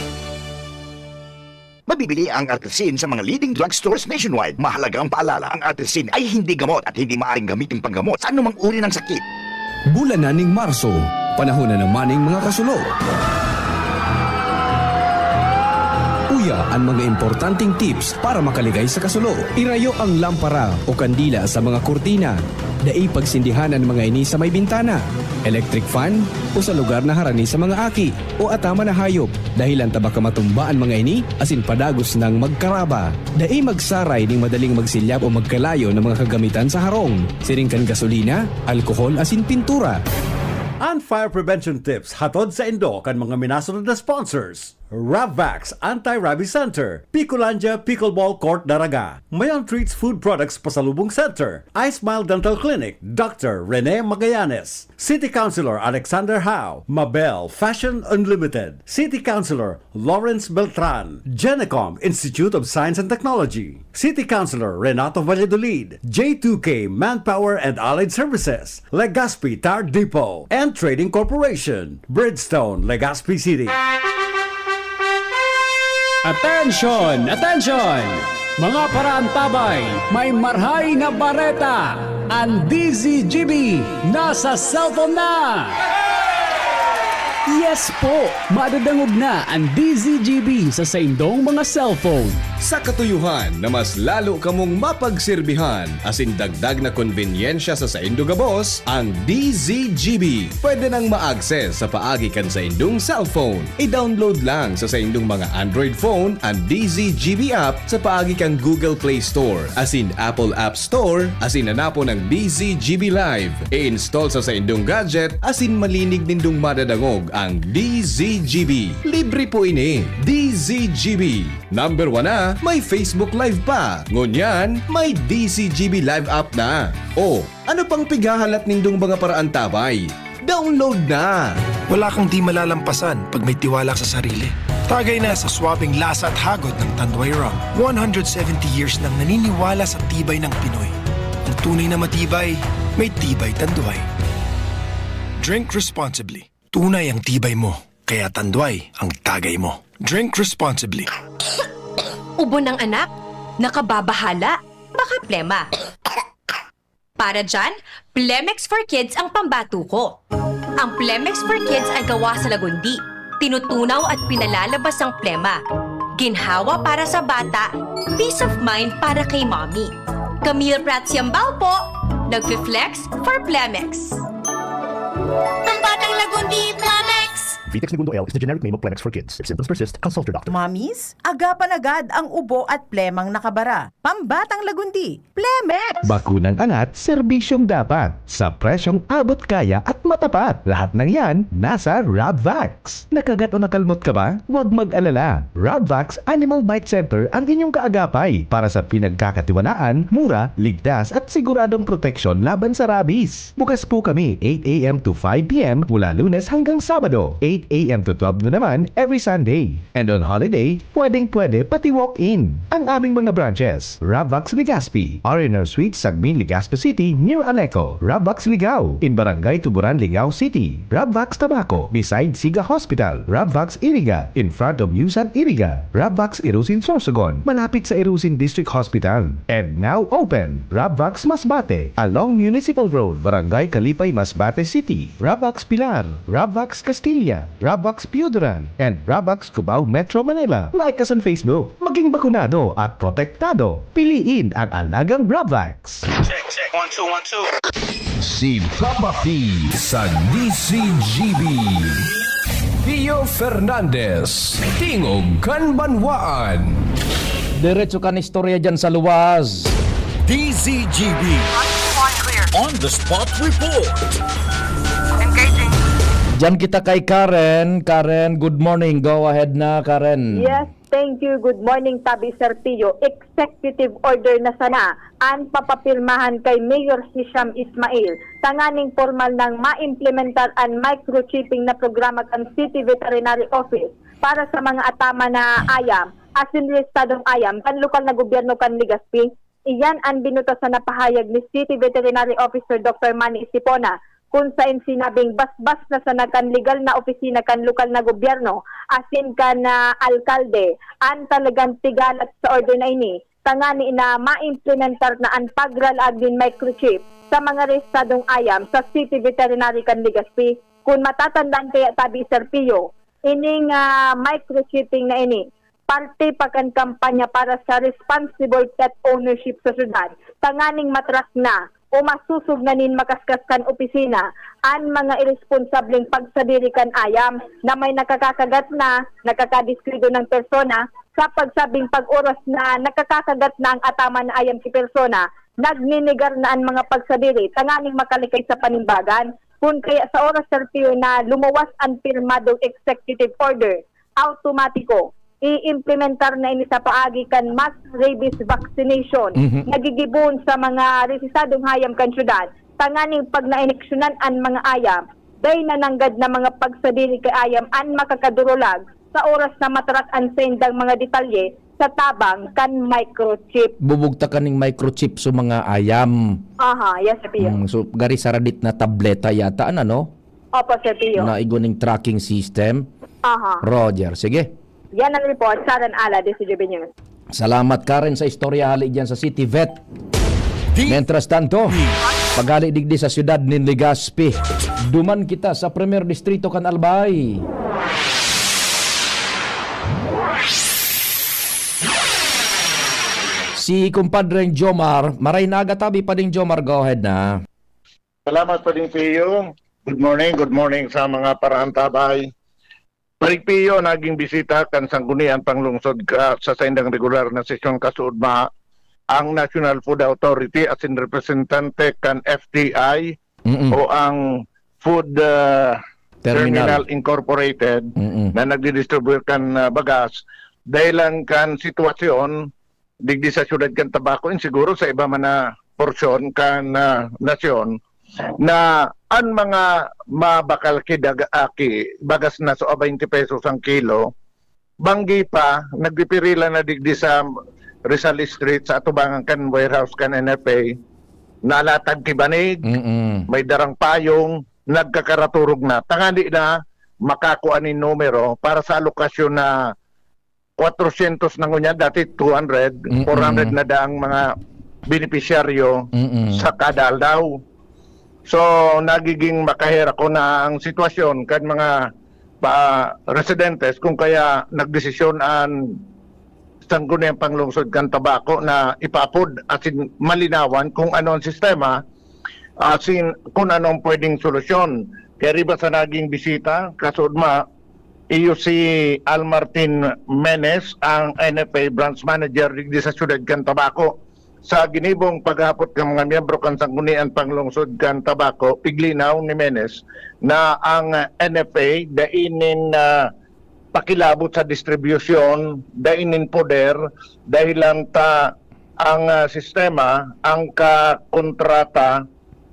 Mabibili ang Artrisin sa mga leading drugstores nationwide. Mahalagang paalala, ang Artrisin ay hindi gamot at hindi maaaring gamitin panggamot sa anumang uri ng sakit. Bulan na ning Marso, panahon na naman ning mga kasulo. Uya an mga importanteng tips para makaligay sa kasulo. Irayo ang lampara o kandila sa mga kurtina. Dai pagsindihan an mga ini sa may bintana, electric fan, o sa lugar na harani sa mga aki o ataman na hayop, dahelan ta baka matumba an mga ini asin padagos nang magkaraba. Dai magsaray nin madaling magsilyab o magkalayo na mga kagamitan sa harong, siring kan gasolina, alkohol asin pintura. An fire prevention tips hatod saindo kan mga minasunod na sponsors: Rabvax Anti-Rabies Center, Picolandia Pickleball Court Daraga, Mayon Treats Food Products Pasalubong Center, iSmile Dental Clinic, Doctor Rene Magallanes, City Councilor Alexander Hao, Mabel Fashion Unlimited, City Councilor Lawrence Beltran, Genecom Institute of Science and Technology, City Councilor Renato Valladolid, J two K Manpower and Allied Services, Legazpi Tire Depot and Trading Corporation, Bridgestone, Legazpi City. Attention! Attention! Mga paraantabay, may marhay na bareta! An D Z G B nasa cellphone na! Yes po! Madadangog na an D Z G B sa saindong mga cellphone. Sa katuyohan na mas lalo kamong mapagserbihan asin dagdag na konbenyensya sa saindo gabos, ang D Z G B pwede nang ma-access sa paagi kan saindong cellphone. I-download lang sa saindong mga Android phone an D Z G B app sa paagi kan Google Play Store asin Apple App Store asin hanapon ang D Z G B Live. I-install sa saindong gadget asin malinig nindong madadangog ang D Z G B. Libre po ini. D Z G B. Number one na, may Facebook Live pa. Ngunyan, may D Z G B Live app na. O, ano pang pighahalat nindong mga paraantabay? Download na! Wala kang di malalampasan pag may tiwala sa sarili. Tagay na sa suabing lasa at hagod ng Tanduay Rum. One hundred seventy years nang naniniwala sa tibay ng Pinoy. Ang tunay na matibay, may tibay Tanduay. Drink responsibly. Tunay ang tibay mo, kaya Tanduay ang tagay mo. Drink responsibly. Ubo ng anak? Nakababahala? Baka plema. Para dyan, Plemex for Kids ang pambatuko. Ang Plemex for Kids ay gawa sa lagundi. Tinutunaw at pinalalabas ang plema. Ginhawa para sa bata, peace of mind para kay mommy. Camille Prats Yambao po, nagfi-flex for Plemex. Pambatang Lagundi, Plemex! Vitex Negundo L is the generic name of Plemex for kids. If symptoms persist, consult your doctor. Mommies, agapan agad ang ubo at plemang nakabara. Pambatang Lagundi, Plemex! Bakunang angat, serbisyong dapat, sa presyong abot kaya at matapat. Lahat ng yan, nasa Rabvax. Nakagat o nakalmot ka ba? Huwag mag-alala. Rabvax Animal Bite Center ang inyong kaagapay para sa pinagkakatiwalaan, mura, ligtas at siguradong proteksyon laban sa rabies. Bukas po kami eight a.m. to five p.m. mula Lunes hanggang Sabado, eight A M to twelve noon naman every Sunday. And on holiday, pwedeng-pwede pati walk-in. Ang aming mga branches, Ravvax Legazpi, R and R Suite, Sagmin, Legazpi City, near Aleco, Ravvax Ligao, in Barangay Tuburan, Ligao City, Ravvax Tabaco, beside Siga Hospital, Ravvax Iriga, in front of Yusan Iriga, Ravvax Irusin, Sorsogon, malapit sa Irusin District Hospital. And now open, Ravvax Masbate, along Municipal Road, Barangay Kalipay, Masbate City, Ravvax Pilar, Ravvax Castilla, Ravvax Pioduran, and Ravvax Cubao, Metro Manila. Like us on Facebook. Maging bakunado at protektado. Piliin ang alagang Ravvax. Check, check. One, two, one, two. Si Papa P sa D Z G B. Pio Fernandez, Tingog kan Banwaan. Diretso kan istorya dyan sa luwas. D Z G B. On the spot report. Engaging. Diyan kita kay Karen. Karen, good morning. Go ahead na, Karen. Yes, thank you. Good morning, Tabi Serpio. Executive order na sana an papapirmahan kay Mayor Hisham Ismail tanganing formal nang maimplementar an microchipping na programa kan City Veterinary Office para sa mga ataman na ayam asin rehistradong ayam kan lokal na gobyerno kan Legazpi. Iyan an binutasan na pahayag ni City Veterinary Officer Doctor Manny Isipona, kun saen sinabing basbas na sana kan legal na opisina kan lokal na gobyerno asin kan, ah, alkalde an talagang tigalat sa order na ini, tangani na maimplementar na an pagralaag nin microchip sa mga rehistradong ayam sa City Veterinary kan Legazpi. Kun matatandaan kaya, Tabi Serpio, ining, ah, microchipping na ini, parte pa kan kampanya para sa responsible pet ownership sa syudad, tanganing matrak na o masosog na nin makaskas kan opisina an mga iresponsableng pagsadiri kan ayam na may nakakakagat na, nakakadiskuido ng persona, sa pagsabing pag-oras na nakakakagat na ang ataman na ayam ki persona, nagnenegar na an mga pagsadiri tanganing makalikay sa panimbagan. Kun kaya sa oras, Serpio, na lumuwas an pirmadong executive order, automatiko, iimplementar na ini sa paagi kan mass rabies vaccination Mhm. na gigibohon sa mga rehistradong hayam kan syudad, tanganing pag nainiksyonan an mga ayam, dai na nanggad na mga pagsadiri ki ayam an makakadurulag sa oras na matarak an saindang mga detalye sa tabang kan microchip. Bubugtakan ning microchip sa mga ayam. Aha, yes, Sir Pio. Mm, so, gari saradit na tableta yata, ano, no? Opo, Sir Pio. Na igwa ning tracking system. Aha. Roger, sige. Yan ang report, Saran Ala, D C G B News. Salamat, Karen, sa istorya hali dyan sa City Vet. Di- Mientras tanto, paghali digdi sa siyudad nin Legazpi, duman kita sa Primer Distrito kan Albay. Si Kumpadreng Jomar, maray na aga tabi pa ding Jomar, go ahead na. Salamat pa ding Pio. Good morning, good morning sa mga paraantabay. Paring Pio, naging bisita kan Sangguniang Panglungsod ka, sa saindang regular na sesyon kasuodma ang National Food Authority asin representante kan F T I Mm-mm. o ang Food, ah, Terminal. Terminal Incorporated Mm-mm. na nagdidistribute kan, ah, bagas. Dahil lang kan sitwasyon, digdi sa siyudad kan Tabaco, and siguro sa iba man na porsyon kan, ah, nasyon, na an mga mabakal ki daga-, ah, ki bagas na so a twenty pesos ang kilo, banggi pa, nagpipirila na digdi sa Rizal Street, sa atubangan kan warehouse kan N F A, nalatag ki banig, Mm-mm. may darang payong, nagkakaraturog na. Tangani na makakua nin numero para sa alokasyon na kwatrosyentos na ngunyan, dati two hundred, Mm-mm. four hundred na daang mga benepisyaryo Mm-mm. sa kada aldaw. So, nagiging makaherak ko na ang sitwasyon kan mga pa, residentes, kung kaya nagdesisyon an Sangguniang Panglungsod kan Tabaco na ipaapod asin malinawan kung ano ang sistema, asin kung ano ang pwedeng solusyon. Kaya riba sa naging bisita, kasuodma, iyo si Al Martin Menes, ang N F A branch manager digdi sa siyudad kan Tabaco. Sa ginibong paghapot kan mga miyembro kan Sanggunian Panglungsod kan Tabaco, piglinaw ni Menes na ang N F A dai nin, ah, pakilabot sa distribusyon, dai nin poder, dahil lang ta ang, ah, sistema, ang kakontrata,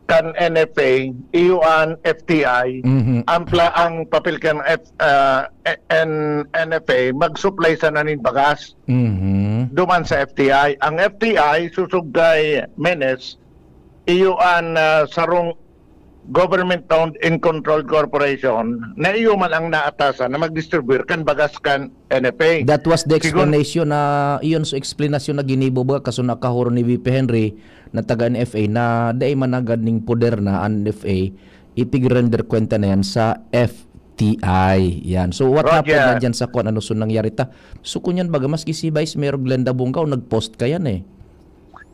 kan N F A, iyo an F T I, Mhm. ang pla-, ang papel kan F, ah, N-, N F A, mag-supply sana nin bagas Mhm. duman sa F T I. Ang F T I, sosog kay Menes, iyo an, ah, sarong government-owned and controlled corporation na iyo man ang naatasan na mag-distribute kan bagas kan N F A. That was the Sigun- explanation na, iyon so explanation na ginibo ba kaso nakahuro ni V P Henry na taga N F A na dai man agad ning poder na an N F A ipig-render kwenta na yan sa F T I. Yan. So what Roger. happened na dyan sa kwan? Ano so nangyari ta? So kunyan baga maski si Vice Mayor Glenda Bongao nag-post kayan eh.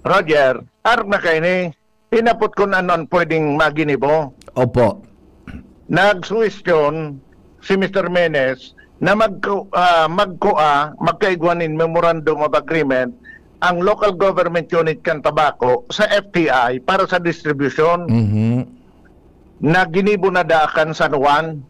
Roger, arog na kaini, hinapot kun ano an pwedeng maginibo. Opo. Nagsuwestiyon si Mister Menes na magku-, ah, magkua, magkaigwa nin Memorandum of Agreement ang local government unit kan Tabaco sa F T I para sa distribution Mhm. na ginibo na daakan San Juan,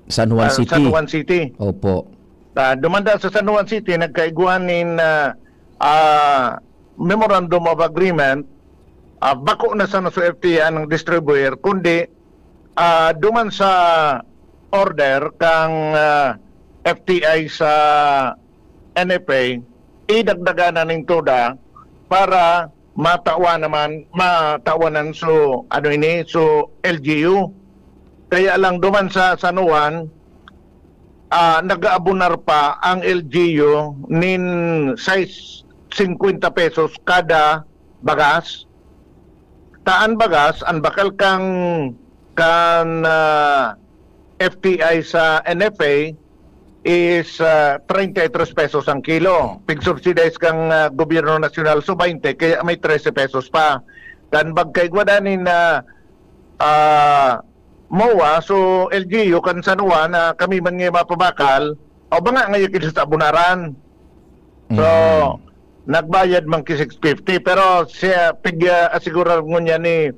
San Juan ah, City. San Juan City. Opo. Ah, dumanda sa San Juan City, nagkaigwa nin, ah, ah, Memorandum of Agreement, ah, bako na sana sa F T I ang distribuer, kundi, ah, duman sa order kang, ah, F T I sa N F A, idagdagan na nin toda para matawan naman, matawanan so, ano ini, so L G U. Kaya lang duman sa San Juan, ah, nag-aabonar pa ang L G U nin sais singkwenta pesos kada bagas. Ta an bagas, an bakal kan, kan, ah, F T I sa N F A is, ah, treinta y tres pesos ang kilo. Pig-subsidize kang, ah, gobyerno nasyonal, so baynte, kaya may trese pesos pa. Kan pagkaigwa danin na, ah, MOA, so L G U kan San Juan na kami man ngayon mapabakal, o ba nga ngayon kita sa abunaran. So, Mhm. nagbayad man ki six fifty, pero siya pig, ah, asigurar ngunyan ni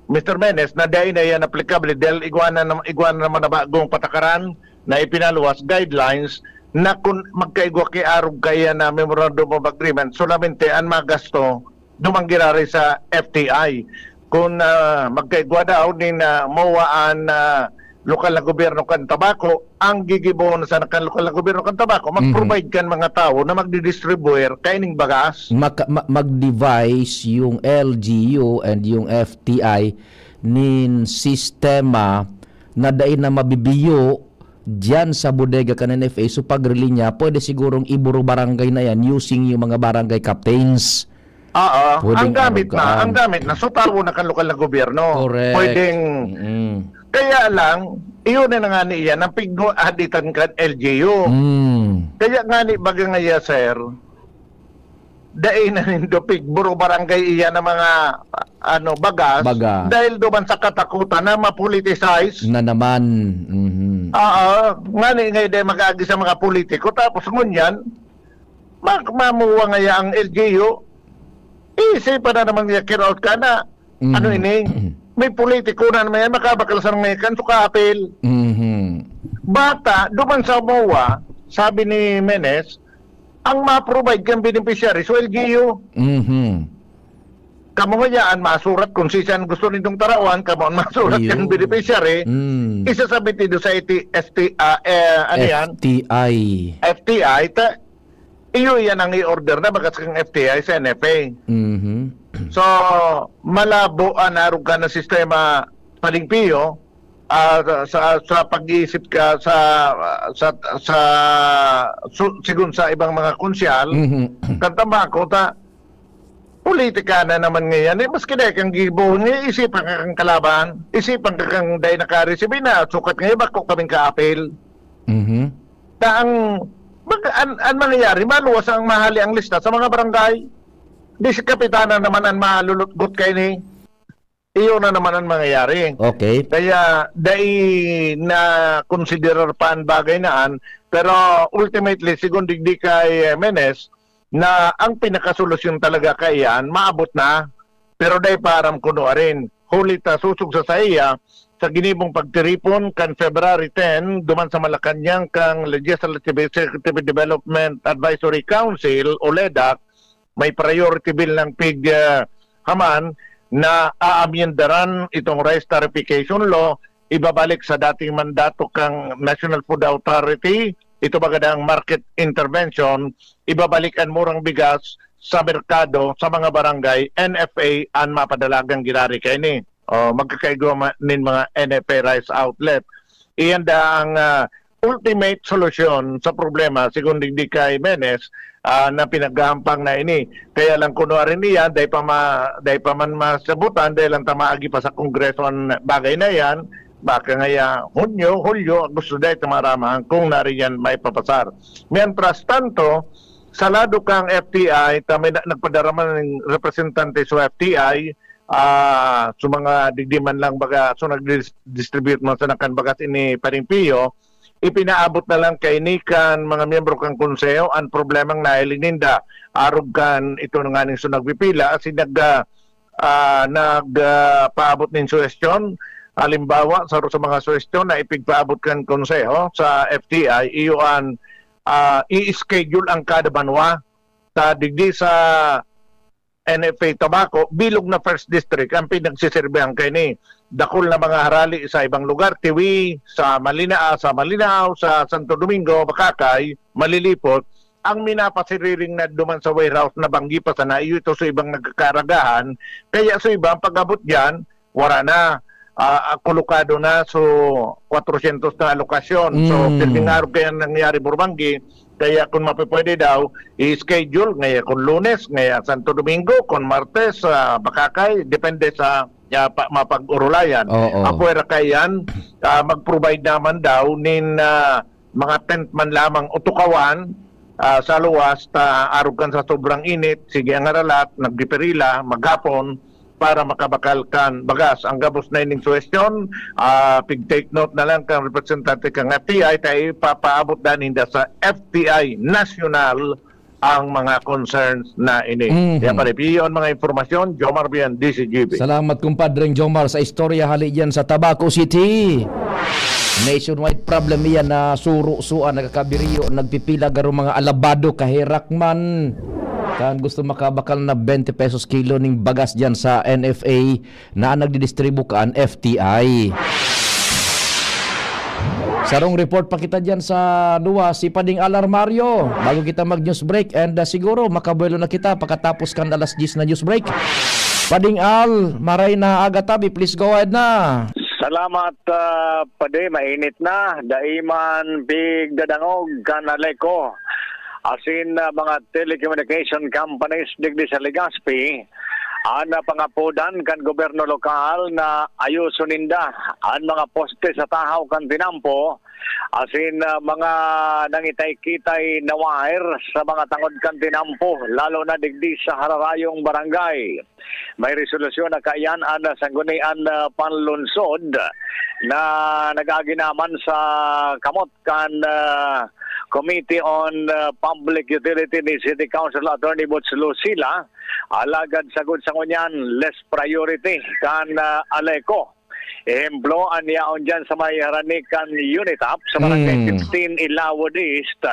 Mister Menes na dai na yan applicable dahil igwa na nam-, igwa na naman na bagong patakaran na ipinaluwas, guidelines, na kun magkaigwa ki arog kaya na memorandum of agreement, solamente an magasto dumang giraray sa F T I. Kun, ah, magkaigwa daw nin, ah, MOA an, ah, lokal na gobyerno kan Tabaco, ang gigibohon na sana kan lokal na gobyerno kan Tabaco, mag-provide kan mga tawo na magdidistribuer kaining bagas. Maka- ma- mag-devise yung L G U and yung F T I nin sistema na dai na mabibiyo diyan sa bodega kan N F A. So, pagrili niya, pwede sigurong iburo barangay na yan using yung mga barangay captains. Oo, Pwedeng ang gamit na, arugaan. Ang gamit na, so tawo na kan lokal na gobyerno. Correct. Pwedeng, Mm. Kaya lang, iyon na nga ni iyan ang pigno-, haditan kan L G U. Mm. Kaya nga ni baga ngaya, sir, dai na nindo pigburo barangay iyan ng mga, ano, bagas, Baga. Dahil duman sa katakutan na mapoliticize. Na naman. Mhm. Oo, nga ni ngay dahil mag-agi sa mga politiko. Tapos ngunyan, mag mamuwa ngaya ang L G U. Isipan na naman niya, kiraot ka na. Mhm. Ano ini? May politiko na naman yan, makabakal sa mga ikan, so kaapil. Mhm. Bata, duman sa MOA, sabi ni Menes, ang ma-provide kang beneficiary, so L G U. Mhm. Kamo nga yan, masurat kung si saan gusto nitong tarawan, kamo ang masurat Ayun. Kang beneficiary, Mm. isasabit nito sa T S T, ah, eh, ano yan? F T I. F T I, ta, iyo yan ang i-order na bagas kang F T I sa N F A. Mhm. So, malabo ang arog ka na sistema palimpyo, ah, sa, sa, sa pag-iisip ka sa, sa, sa, su-, sigun sa ibang mga konsyal, Mhm. kan Tabaco, ta, politika na naman ngayon. Eh, maski dahil kang gibo, ni isipan ka kang kalaban, isipan ka kang dahil nakareceive na, sukat ngayon, bako kaming kaapil. Mhm. Na ang, mag-, an, an mangyayari, maluwas ang mahali ang lista sa mga barangay. Di si Kapitana naman ang malulutgot kay ni. Iyo na naman ang mangyayari. Okay. Kaya dai na konsiderar pa ang bagay na an, pero ultimately, sigun digdi kay, eh, Menes, na ang pinakasolusyon talaga kaiyan, maabot na. Pero dai pa aram kuno arin. Huli ta susog sa saiya, sa ginibong pagtiripon kan February ten, duman sa Malacañang kang Legislative Executive Development Advisory Council o ledac, may priority bill ng pig, ah, haman, na aamyendaran itong rice tariffication law, ibabalik sa dating mandato kang National Food Authority, ito baga ang market intervention, ibabalik an murang bigas sa merkado, sa mga barangay, N F A an mapadalagang ginari kaini. O, magkakaigwa ma-, nin mga N F A rice outlet. Iyan da ang, ah, ultimate solusyon sa problema, sigon digdi kay Menes, ah, na pinaghahampang na ini. Kaya lang kunwari niya, dai pa ma-, dai pa man masabutan, dai lang ta maagi pa sa Kongreso ang bagay na yan, baka ngaya Hunyo, Hulyo, Agosto dai ta maaraman kung nari yan maipapasar. Mientras tanto, sa lado kang F T I, ta may na-, nagpadarama ng representante sa F T I, ah, sa mga digdi man lang baga, so nag-dis-, distribute man sa nakan bagas ini Paring Pio, ipinaabot na lang kaini kan mga miyembro kan Konseho an problemang nahiling ninda. Arog kan ito na nga ning so nagpipila, asin nag, ah, ah, nag, ah, paabot nin suhestyon. Halimbawa, saro sa mga suhestyon na ipigpaabot kan Konseho sa F T I, iyo an, ah, i-schedule ang kada banwa. Ta digdi sa N F A Tabaco, bilog na First District ang pinagsiserbihan kaini. Dakul na mga harali sa ibang lugar, Tiwi, sa Malina-, ah, sa Malinao, sa Santo Domingo, Bacacay, Malilipot, ang minapasiriring na duman sa warehouse na banggi pa sana, iyo ito sa ibang nagkakaragahan, kaya sa ibang pag-abot diyan, wara na, ah, ah, kolokado na, so, kwatrosyentos na alokasyon. So, Mm. pirming arog kaya nangyari, Burbanggi, kaya kung mapipwede daw, i-schedule, ngaya kung Lunes, ngaya Santo Domingo, kung Martes, ah, Bacacay, depende sa, ah, pa-, mapag-urulayan. Oo. Apwera kayan, ah, mag-provide naman daw nin, ah, mga tent man lamang o tukawan, ah, sa luwas, ta arog kan sa sobrang init, sige ang haralat, nagdiperila, maghapon, para makabakal kan bagas. Ang gabos na ining suhestyon, ah, pig-take note na lang kan representante kan F T I, ta ipapaabot dan ninda sa F T I National ang mga concerns na ini. Mhm. Kaya pare, iyon mga impormasyon, Jomar Bian, D C G B. Salamat, kumpadreng Jomar, sa istorya hali diyan sa Tabaco City. Nationwide problem iyan na suro-suan, nagkakabiriyo, nagpipila, garo mga alabado, kaherak man. Kan gusto makabakal na twenty pesos kilo ning bagas diyan sa N F A na nagdidistribu kan F T I. Sarong report pa kita diyan sa luwas, si Pading Al Armario, bago kita mag-news break. And, ah, siguro, makabuelo na kita pakatapos kan alas diyes na news break. Pading Al, maray na aga tabi, please go ahead na. Salamat, ah, Padi. Mainit na. Dai man pigdadangog kan Aleco asin, ah, mga telecommunication companies digdi sa Legazpi, an, ah, pangapodan kan gobyerno lokal na ayoson ninda an mga poste sa tahaw kan tinampo asin, ah, mga nangitay-kitay na wire sa mga tangod kan tinampo, lalo na digdi sa hararayong barangay. May resolusyon na kaiyan an Sangguniang, ah, Panlunsod na nag-agi naman sa kamot kan, ah, Committee on, ah, Public Utility ni City Council Attorney Boots Lucila, alagad sagod sa ngunyan, less priority kan, ah, Aleco. Ehemplo, an yaon diyan sa may harani kan Unitap sa Barangay Hmm. sixteen, Ilawod East,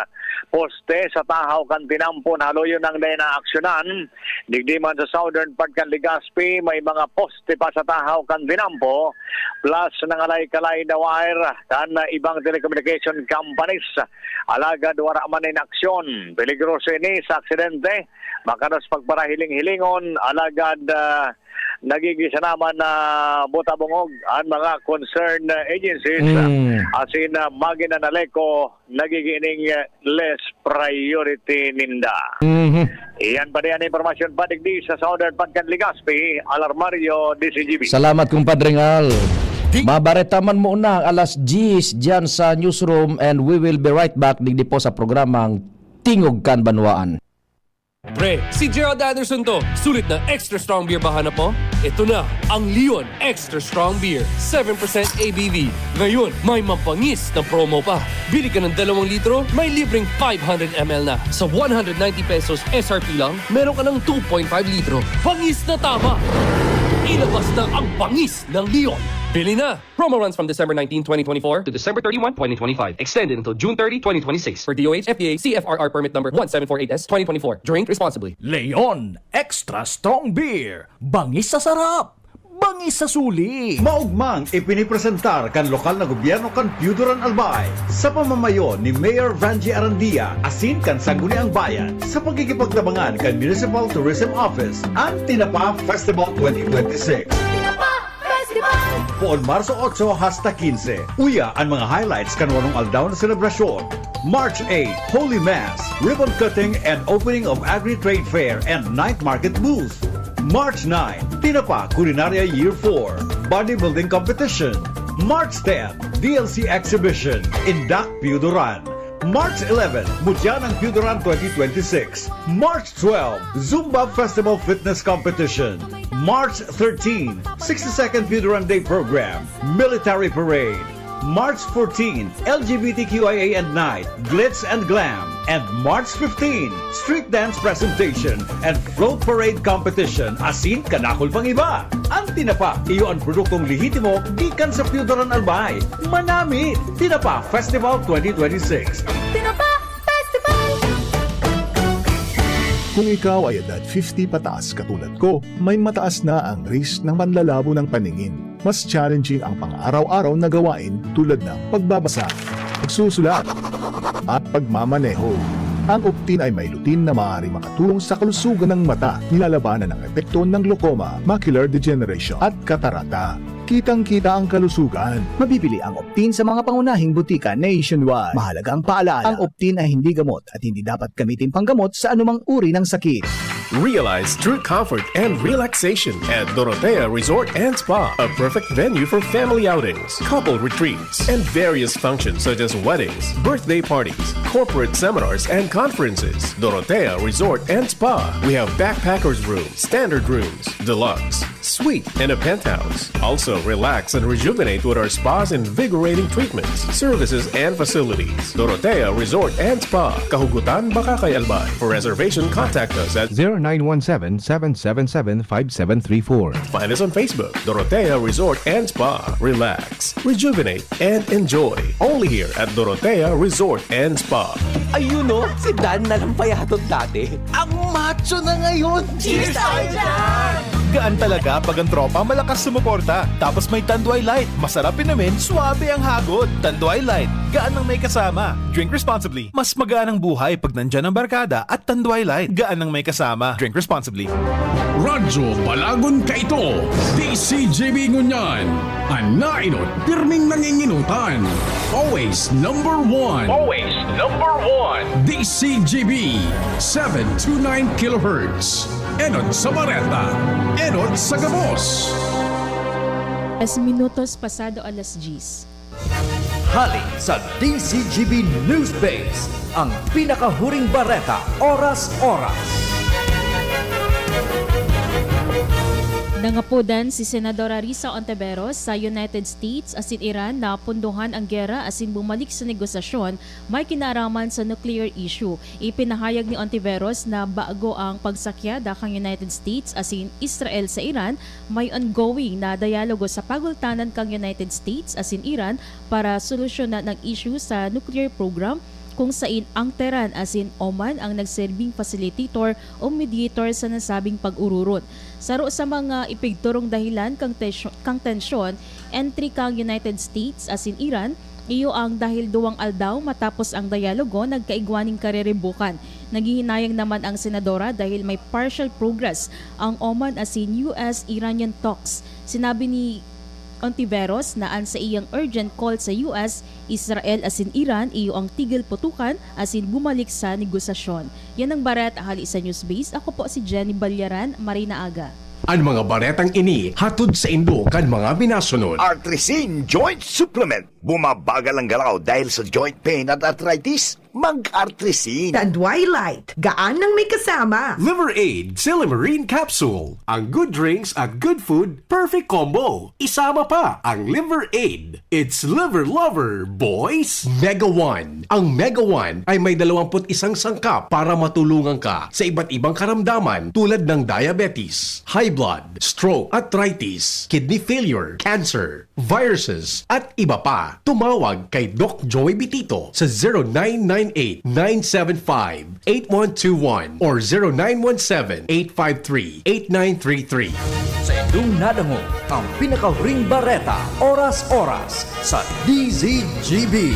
poste sa tahaw kan tinampo na haloy nang dai naaksyonan. Digdi man sa southern part kan Legazpi, may mga poste pa sa tahaw kan tinampo, plus nangalay-kalay na wire kan ibang telecommunication companies. Alagad wara man in aksyon. Peligroso ini sa aksidente. Makanos pagparahiling-hilingon, alagad, ah, nagigisa naman na buta-bungog an mga concerned agencies. Mm. Asin, ah, magin an Aleco, nagiging less priority ninda. Mhm. Iyan pa diyan impormasyon pa digdi sa Southern Pagkan Legazpi, Al Armario, D C G B. Salamat, kumpadreng Al. Di- Mabareta man muna ang alas diyes diyan sa newsroom, and we will be right back digdi po sa programang Tingog kan Banwaan. Pre, si Gerald Anderson to. Sulit na extra strong beer ba hanap mo? Ito na, ang Leon Extra Strong Beer, seven percent A B V. Ngayon, may mabangis na promo pa. Bili ka ng dalawang litro, may libreng five hundred M L na. Sa one hundred ninety pesos S R P lang, meron ka ng two point five litro. Bangis na tama! Ilabas na ang bangis ng Leon. Bili na! Promo runs from December nineteen, twenty twenty-four to December thirty-one, twenty twenty-five. Extended until June thirty, twenty twenty-six. For D O H, F D A, C F R R permit number one seven four eight S twenty twenty-four. Drink responsibly. Leon Extra Strong Beer. Bangis sa sarap! Bangis sa suli! Maugmang ipinipresentar kan lokal na gobyerno kan Piyudoran Albay sa pamamayo ni Mayor Vangie Arandia asin kan Sangguniang Bayan sa pagkikipagtabangan kan Municipal Tourism Office, ang Tinapa Festival twenty twenty-six. Tinapa Festival! Poon Marso otso hasta quince, uya an mga highlights kan walong aldaw na selebrasyon. March eight, Holy Mass, ribbon cutting and opening of Agri-Trade Fair and night market booth. March nine, Tinapa Culinaria Year four, Bodybuilding Competition. March ten, D L C Exhibition, Indak Piyudoran. March eleven, Mutya ng Piyudoran twenty twenty-six. March twelve, Zumba Festival Fitness Competition. March thirteen, sixty-second Piyudoran Day Program, Military Parade. March fourteen, L G B T Q I A and Night, Glitz and Glam. And March fifteen, Street Dance Presentation and Float Parade Competition, asin kadakul pang iba. Ang Tinapa, iyo ang produktong lehitimo gikan sa Piyudoran Albay. Manami! Tinapa Festival twenty twenty-six. Tinapa Festival! Kung ikaw ay edad fifty pataas katulad ko, may mataas na ang risk ng panlalabo ng paningin. Mas challenging ang pang-araw-araw na gawain tulad ng pagbabasa, pagsusulat, at pagmamaneho. Ang Optin ay may lutein na maaaring makatulong sa kalusugan ng mata, nilalabanan ang epekto ng glaucoma, macular degeneration, at katarata. Kitang-kita ang kalusugan. Mabibili ang Optin sa mga pangunahing butika nationwide. Mahalagang paalala, ang Optin ay hindi gamot at hindi dapat gamitin panggamot sa anumang uri ng sakit. Realize true comfort and relaxation at Dorotea Resort and Spa, a perfect venue for family outings, couple retreats, and various functions such as weddings, birthday parties, corporate seminars, and conferences. Dorotea Resort and Spa. We have backpackers room, standard rooms, deluxe, suite, and a penthouse. Also, relax and rejuvenate with our spa's invigorating treatments, services, and facilities. Dorotea Resort and Spa, Kahugutan, Bacacay, Albay. For reservation, contact us at zero nine one seven, seven seven seven, five seven three four. Find us on Facebook, Dorotea Resort and Spa. Relax, rejuvenate, and enjoy. Only here at Dorotea Resort and Spa. Ayun, oh, si Dan na lang payatod dati. Ang macho na ngayon! Cheers tayo dyan! Gaan talaga pag ang tropa malakas sumuporta. Tapos may Tanduay Light. Masarap inumin, suabe ang hagod. Tanduay Light. Gaan ng may kasama. Drink responsibly. Mas magaan ang buhay pag nandyan ang barkada at Tanduay Light. Gaan ng may kasama. Drink responsibly. Radyo Balagon kaito, D C G B ngunyan, an naenot pirming nanginginutan. Always number one. Always number one. D C G B, seven two nine kilohertz. Enot sa bareta, enot sa gabos. Tres minutos pasado alas diyes. Hali sa D C G B News Base, ang pinakahuring bareta, oras-oras. Nangapodan si Senadora Risa Ontiveros sa United States asin Iran na pundohan ang gera asin bumalik sa negosasyon may kinaaraman sa nuclear issue. Ipinahayag ni Ontiveros na bago ang pagsakyada kan United States asin Israel sa Iran, may ongoing na dialogo sa pagultanan kan United States asin Iran para solusyonan ang issue sa nuclear program, kung sain ang Tehran asin Oman ang nagserbing facilitator o mediator sa nasabing pag-ororot. Saro sa mga ipigturong dahilan kang tensyo-, kang tensyon entre kang United States asin Iran, iyo ang dahil duwang aldaw matapos ang dialogo, nagkaigwa nin kariribukan. Naghihinayang naman ang senadora dahil may partial progress ang Oman asin U S-Iranian talks. Sinabi ni Ontiveros na an saiyang urgent call sa U S, Israel asin Iran iyo ang tigil putukan asin bumalik sa negosasyon. Yan ang bareta hali sa Newsbase. Ako po si Jenny Balyaran. Maray na aga. An mga baretang ini hatod saindo kan mga minasunod. Artrisin Joint Supplement. Bumabagal ang galaw dahil sa joint pain at arthritis? Mag-Artrisin. Tadway Light, gaan nang may kasama. Liver Aid, Silymarin Capsule. Ang good drinks at good food, perfect combo. Isama pa ang Liver Aid. It's Liver Lover, boys! Mega One. Ang Mega One ay may dalawamput isang sangkap para matulungan ka sa iba't ibang karamdaman tulad ng diabetes, high blood, stroke, arthritis, kidney failure, cancer, viruses, at iba pa. Tumawag kay Doc Joey Bitito sa zero nine nine eight, nine seven five, eight one two one or zero nine one seven, eight five three, eight nine three three. Sa indong nadangog ang pinakahuring bareta, oras-oras sa D Z G B.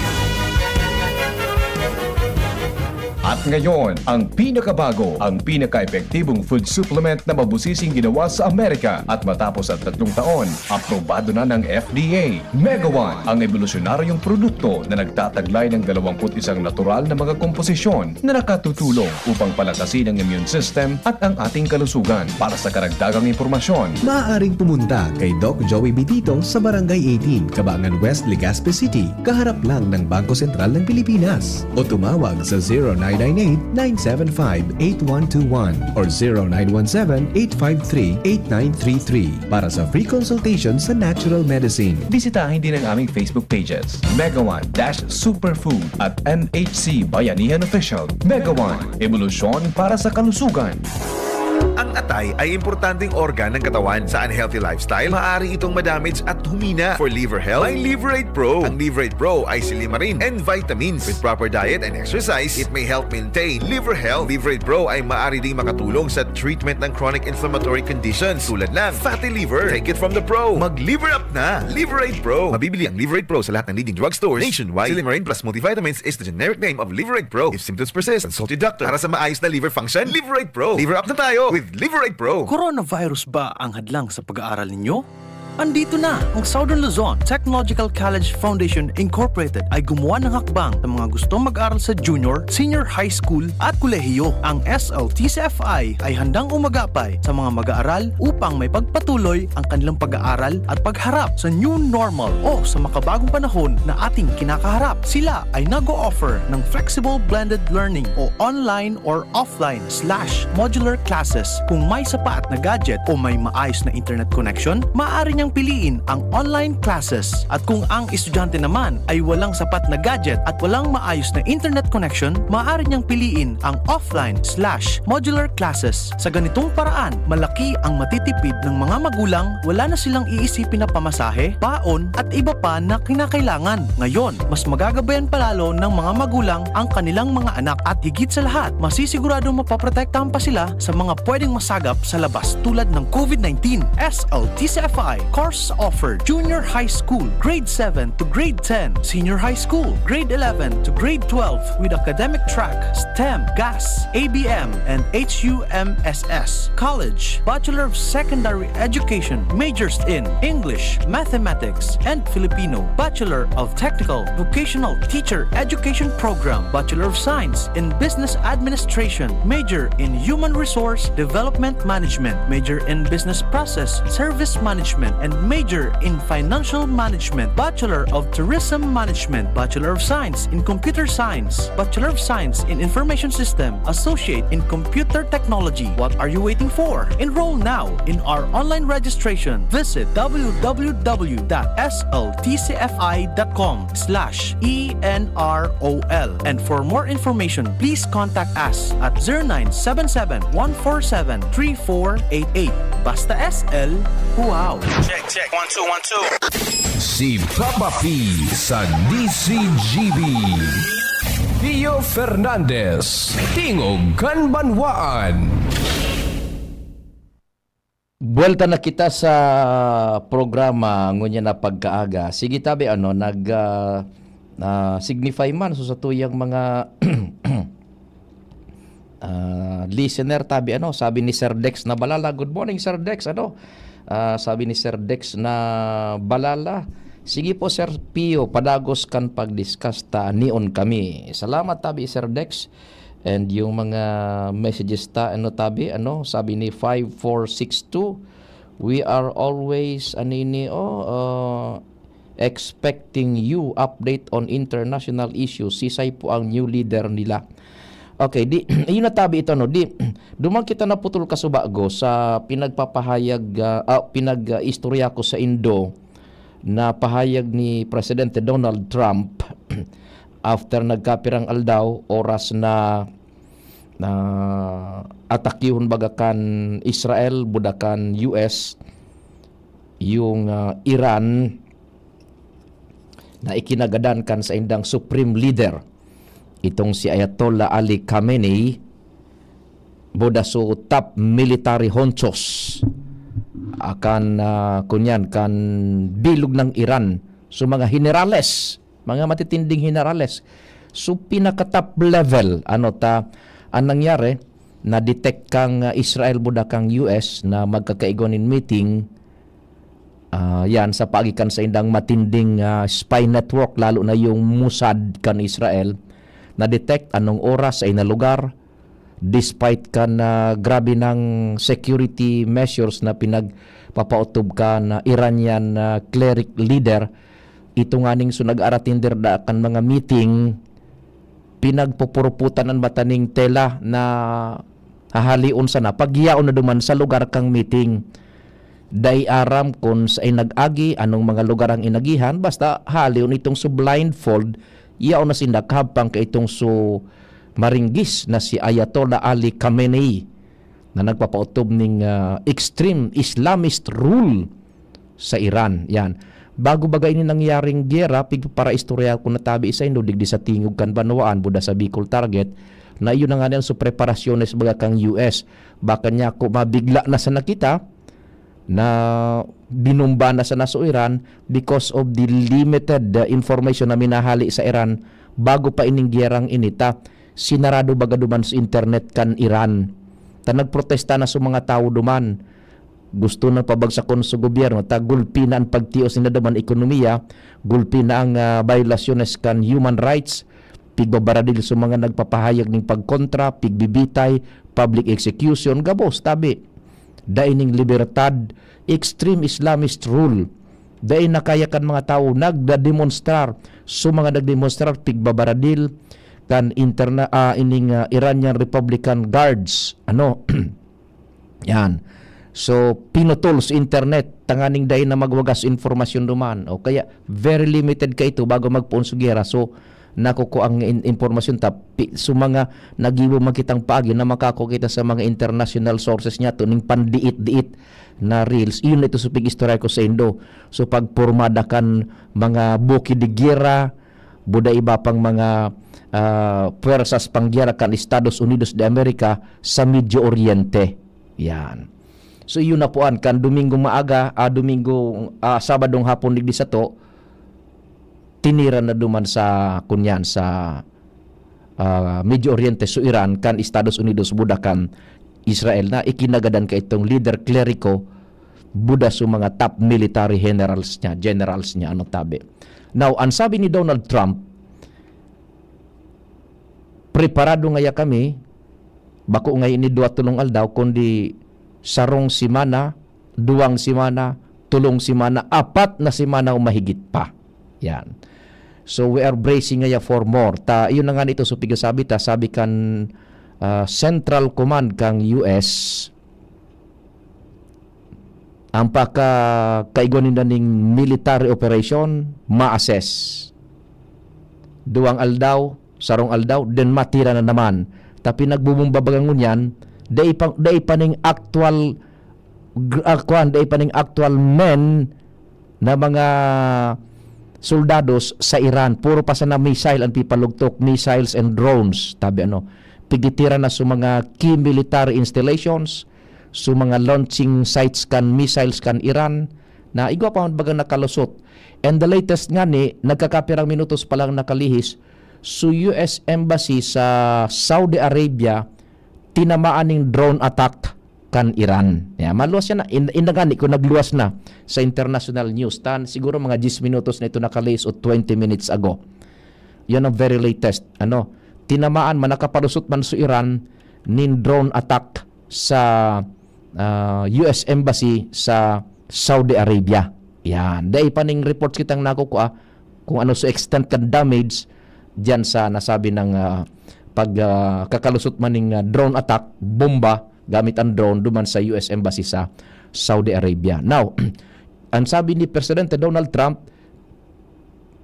At ngayon, ang pinakabago, ang pinaka-epektibong food supplement na mabusising ginawa sa Amerika at matapos ang tatlong taon, aprobado na ng F D A. Mega One, ang ebolusyonaryong produkto na nagtataglay ng dalawamput isang natural na mga komposisyon na nakatutulong upang palakasin ang immune system at ang ating kalusugan. Para sa karagdagang impormasyon, maaaring pumunta kay Doc Joey Bitito sa Barangay eighteen, Cabangan West, Legazpi City, kaharap lang ng Bangko Sentral ng Pilipinas. O tumawag sa zero nine nine eight, nine seven five, eight one two one or zero nine one seven, eight five three, eight nine three three para sa free consultation sa natural medicine. Bisitahin din ang aming Facebook pages, Mega One dash Superfood at M H C Bayanihan Official. Mega One, ebolusyon para sa kalusugan. Ang atay ay importanteng organ ng katawan. Sa unhealthy lifestyle, maaari itong madamage at humina. For liver health, may Liverate Pro. Ang Liverate Pro ay silimarin and vitamins. With proper diet and exercise, it may help maintain liver health. Liverate Pro ay maaari ding makatulong sa treatment ng chronic inflammatory conditions tulad ng fatty liver. Take it from the pro. Mag-liver up na! Liverate Pro. Mabibili ang Liverate Pro sa lahat ng leading drugstores nationwide. Silimarin plus multivitamins is the generic name of Liverate Pro. If symptoms persist, consult your doctor. Para sa maayos na liver function, Liverate Pro. Liver up na tayo with Liverate Pro. Coronavirus ba ang hadlang sa pag-aaral ninyo? Andito na! Ang Southern Luzon Technological College Foundation Incorporated ay gumawa ng hakbang sa mga gustong mag-aral sa junior, senior high school at kolehiyo. Ang S L T C F I ay handang umagapay sa mga mag-aaral upang may pagpatuloy ang kanilang pag-aaral at pagharap sa new normal o sa makabagong panahon na ating kinakaharap. Sila ay nag-o-offer ng flexible blended learning o online or offline slash modular classes. Kung may sapat na gadget o may maayos na internet connection, maaari niyang piliin ang online classes. At kung ang estudyante naman ay walang sapat na gadget at walang maayos na internet connection, maaari niyang piliin ang offline slash modular classes. Sa ganitong paraan, malaki ang matitipid ng mga magulang, wala na silang iisipin na pamasahe, baon, at iba pa na kinakailangan. Ngayon, mas magagabayan pa lalo ng mga magulang ang kanilang mga anak at higit sa lahat, masisiguradong mapoprotektahan pa sila sa mga pwedeng masagap sa labas tulad ng COVID nineteen. S L T C F I course offered: Junior High School, Grade seven to Grade ten, Senior High School, Grade eleven to Grade twelve with academic track, STEM, GAS, A B M, and H U M S S. College, Bachelor of Secondary Education, majors in English, Mathematics, and Filipino, Bachelor of Technical Vocational Teacher Education Program, Bachelor of Science in Business Administration, major in Human Resource Development Management, major in Business Process Service Management, and major in Financial Management, Bachelor of Tourism Management, Bachelor of Science in Computer Science, Bachelor of Science in Information System, Associate in Computer Technology. What are you waiting for? Enroll now in our online registration. Visit w w w dot s l t c f i dot com slash e n r o l. And for more information, please contact us at zero nine seven seven, one four seven, three four eight eight. Basta S L, wow! Check, check. One, two, one, two. Si Papa P sa D C G B. Pio Fernandez, Tingog kan Banwaan. Buwelta na kita sa programa ngunyan na pagkaaga. Sige tabi, ano, nag, ah, ah, signify man so sa tuyang mga, ah, listener tabi, ano, sabi ni Sir Dex Nabalala. Good morning, Sir Dex, ano? Ah, sabi ni Sir Dex Nabalala, "Sige po, Sir Pio, padagos kan pag-discuss ta, nion kami." Salamat tabi, Sir Dex. And yung mga messages ta, ano, tabi, ano, sabi ni five four six two, "We are always, anini, oh, uh, expecting you update on international issues. Sisay po ang new leader nila? Okay, di, yun natabi ito, no? Di, duman kita naputol kasubago sa pinagpapahayag, ah, ah, pinag-istorya ko sa Indo na pahayag ni Presidente Donald Trump after nagkapirang aldaw, oras na, na atakihon baga kan Israel, buda kan U S, yung, ah, Iran na ikinagadan kan saindang supreme leader, itong si Ayatollah Ali Khamenei, buda so top military honchos akan, ah, kunyan kan bilog ng Iran, so mga generales, mga matitinding generales. So, pinaka-top level, ano ta, ang nangyari, na-detect kang, ah, Israel buda kang U S na magkakaigwa nin meeting, ah, yan, sa paagi kan saindang matinding, ah, spy network, lalo na yung Mossad kan Israel. Na-detect anong oras, sa ina lugar, despite kan, ah, grabe ng security measures na pinagpapautob kan, ah, Iranian, ah, cleric leader, ito nganing so nag-aratender da kan mga meeting, pinagpupuruputan an mata ning tela na hahalion sana, pagyaon na duman sa lugar kan meeting. Dai aram kun saen nag-agi, anong mga lugar ang inagihan, basta halion itong so blindfold, yaon na sinda kahabpang kaitong so maringgis na si Ayatollah Ali Khamenei na nagpapaotob ning, ah, extreme Islamist rule sa Iran. Yan. Bago baga ini nangyaring giyera, pigpaparaistorya ko na tabi sa indo, digdi sa tingog kan banwaan, buda sa Bicol target, na iyo na nga niyan so preparasyones baga kang U S. Baka niya ko mabigla na sana kita, na binomba na sana so Iran because of the limited, uh, information na minahali sa Iran bago pa ining giyerang ini ta sinarado baga duman sa internet kan Iran. Ta nagprotesta na so mga tawo duman. Gusto na pabagsakon sa gobyerno, ta gulpi na ang pagtios nila duman ekonomiya, gulpi na ang, ah, biolasyones kan human rights, pigbabaradil sa mga nagpapahayag ning pagkontra, pigbibitay, public execution, gabos, tabi. Dai ning libertad, extreme Islamist rule. Dai na kaya kan mga tawo nagdademonstrar. So, mga nagdemonstrar, pigbabaradil kan interna-, ah, ining, ah, Iranian Republican Guards. Ano? Yan. So, pinutol sa internet, tanganing dai na magwagas impormasyon duman. O kaya, very limited ka ito bago magpoon sa giyera. So, nakukuha ang in-, impormasyon ta, pi-, so mga nagibo man kitang paagi na makakukita sa mga international sources niya, tuning pandiit-diit na reels. Iyon na ito sa pig-istorya ko sa indo. So, pagpormada kan mga buki de giyera, buda iba pang mga, ah, puwersas panggiyera kan Estados Unidos de America sa Medio Oriente. Yan. So, iyon na po an kan Domingo maaga, ah, Domingo, ah, Sabadong hapon digdi sato, tiniran na duman sa, kunyan, sa, ah, Medio Oriente, so Iran, kan Estados Unidos, buda kan Israel, na ikinagadan ka itong leader kleriko, buda so mga top military generals niya, generals niya, ano tabi. Now, ang sabi ni Donald Trump, "Preparado ngaya kami, bako ngaya ini duwa tolong aldaw, kundi sarong semana, duwang semana, tolong semana, apat na semana o mahigit pa." Yan. So, we are bracing ngaya for more. Ta, iyon na nga nito, so pigasabi ta, sabi kan, ah, Central Command kang U S, ang paka-, kaigwa ninda ning military operation, ma-assess. Duwang aldaw, sarong aldaw, then matira na naman. Ta pinagbubomba baga ngunyan, dai pa, dai pa ning actual, gr-, ah, kwan, dai pa ning actual men na mga soldados sa Iran. Puro pa sana missile ang pipalugtok, missiles and drones, tabi ano. Pigitira na sa mga key military installations, sa mga launching sites kan missiles kan Iran, na igwa pa man bagang nakalusot. And the latest nga ni, nagkakapirang minutos pa lang nakalihis, so U S Embassy sa Saudi Arabia, tinamaan ning drone attack kan Iran. Yeah, maluwas yan na. In, in nga ni, kung nagluwas na sa international news, tan siguro mga diyes minutos na ito nakalihis o twenty minutes ago. Yan ang very latest. Ano, tinamaan man, nakapalusot man sa Iran nin drone attack sa, ah, U S Embassy sa Saudi Arabia. Yan. Dai pa ning reports kitang nakukua kung ano sa extent kan damage diyan sa nasabi ng, ah, pag, ah, kakalusot man ning, ah, drone attack, bomba, gamit ang drone duman sa U S embassy sa Saudi Arabia. Now, ang sabi ni Presidente Donald Trump,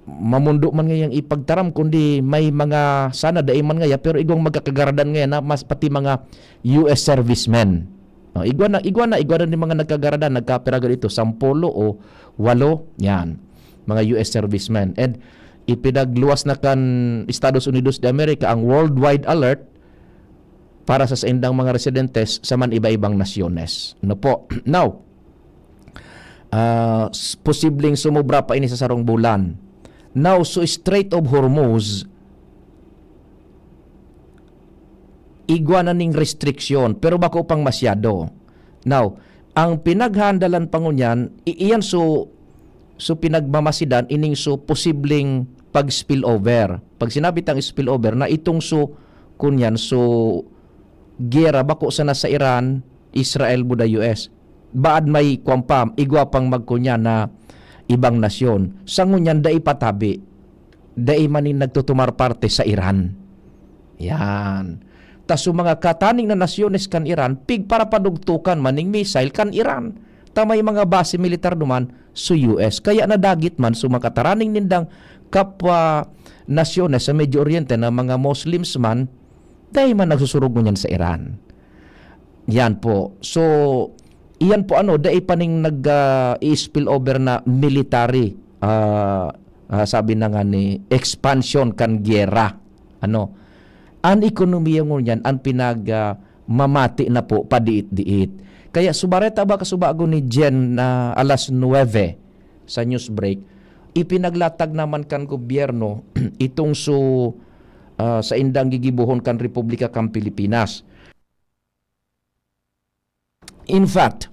mamundo man ngayang ipagtaram, kundi may mga, sana dai man ngaya, pero igwang magkakagaradan ngayan na mas pati mga U S servicemen. Oh, igwa na, igwa na, igwa na ni mga nagkagaradan, nagkapira gad ito, sampulo o walo, yan, mga U S servicemen. And ipinagluwas na kan Estados Unidos de America ang worldwide alert para sa saindang mga residentes sa man iba-ibang nasyones. Ano po? Now, ah, s-, posibleng sumobra pa ini sa sarong bulan. Now, so Strait of Hormuz, igwa na ning restriksyon, pero bako pang masyado. Now, ang pinaghandalan pa ngunyan, i-, iyan so, so pinagmamasidan ining so posibleng pag-spillover. Pag sinabi tang spillover, na itong so, kunyan, so, giyera bako sana sa Iran, Israel, buda U S. Baad may kwan pa, igwa pang magkunyan na ibang nasyon. Sa ngunyan, dai patabi. Dai man nin nagtutumar parte sa Iran. Yan. Ta so mga kataning na nasyones kan Iran, pigparapadugtukan man ning missile kan Iran. Ta may mga base militar duman so U S. Kaya nadagit man so mga kataraning nindang kapwa nasyones sa Medio Oriente na mga Muslims man, dai man nagsusurog ngunyan sa Iran. Yan po. So, iyan po ano, dai pa ning nag, ah, i-spill over na military, ah, ah, sabi na nga ni, expansion kan giyera. Ano? An ekonomiya ngunyan, an pinag, ah, mamati na po, padiit-diit. Kaya subareta ba kasubago ni Jen na alas nuwebe sa news break, ipinaglatag naman kan gobyerno itong su, ah, saindang gigibohon kan Republika kan Pilipinas. In fact,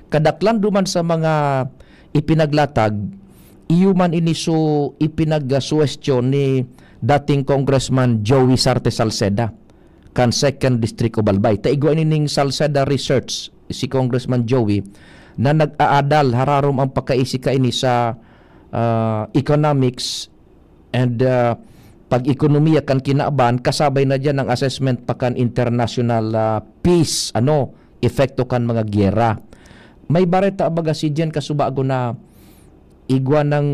kadaklan duman sa mga ipinaglatag, iyo man ini su ipinagsuwestiyon ni dating Congressman Joey Sarte Salceda kan Second District of Albay. Ta igwa ini ning Salceda Research, si Congressman Joey, na nag-aadal hararom ang pagkaisi kaini sa, ah, economics and, ah, pag-ekonomiya kan kinaban, kasabay na diyan ang assessment pa kan international, ah, peace, ano, epekto kan mga giyera. May bareta baga si Jen kasubago na igwa nang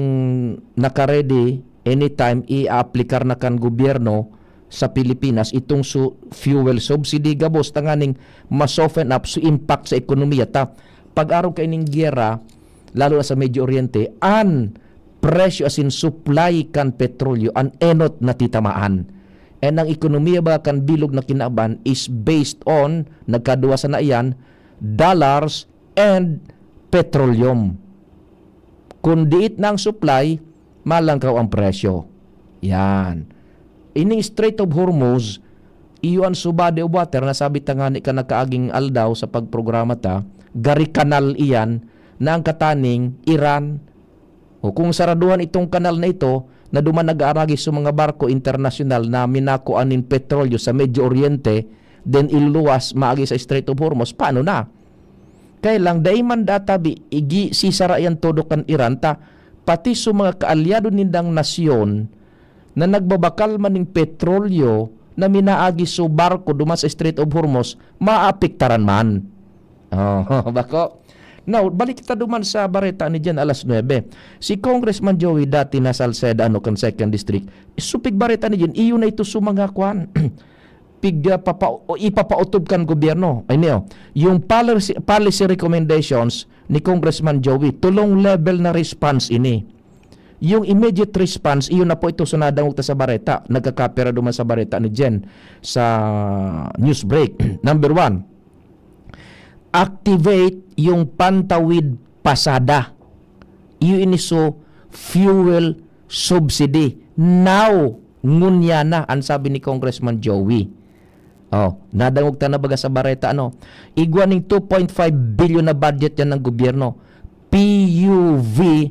naka-ready, anytime i-aaplikar na kan gobyerno sa Pilipinas itong su-, fuel subsidy gabos tanganing ma-soften up su impact sa ekonomiya ta. Pag-arog kaining giyera, lalo na sa Medio Oriente, an presyo asin supply kan petrolyo an enot na titamaan. And ang ekonomiya ba kan bilog na kinaban is based on, nagkaduwa sana iyan, dollars and petroleum. Kung diit na ang supply, malangkaw ang presyo. Yan. Ining Strait of Hormuz, iyo an su body of water na sabi ta ngani kan nakaaging aldaw sa pagprograma ta, gari kanal iyan na ang kataning Iran. O kung saraduhan itong kanal na ito, na duman nag-aaragi sa mga barko internasyonal na minakua nin petrolyo sa Medio Oriente, then iluluwas maagi sa Strait of Hormuz, paano na? Kaya lang, dai man databi, igi sisara yan todo kan Iran, ta pati sa mga kaalyado nindang nasyon na nagbabakal man ning petrolyo na minaagi sa barko duman sa Strait of Hormuz, maapektaran man. Oh, bako. Now, balik kita duman sa bareta ni Jen alas nuebe. Si Congressman Joey, dati na Salceda, ano, kan Second District. Supig bareta ni Jen, iyo na ito sa mga kwan. Pig, ah, papa-, o ipapautob kan gobyerno. Ay, niyo, yung policy, policy recommendations ni Congressman Joey, tulong level na response ini. Yung immediate response, iyon na po ito sa nadangog ta sa bareta. Nagkakapira duman sa bareta ni Jen sa news break. Number one, activate yung pantawid pasada. Iyo ini so fuel subsidy. Now, ngunya na, ang sabi ni Congressman Joey. Oh, nadangog ta na baga sa bareta, ano? Igwa ning two point five billion na budget yan ng gobyerno. P U V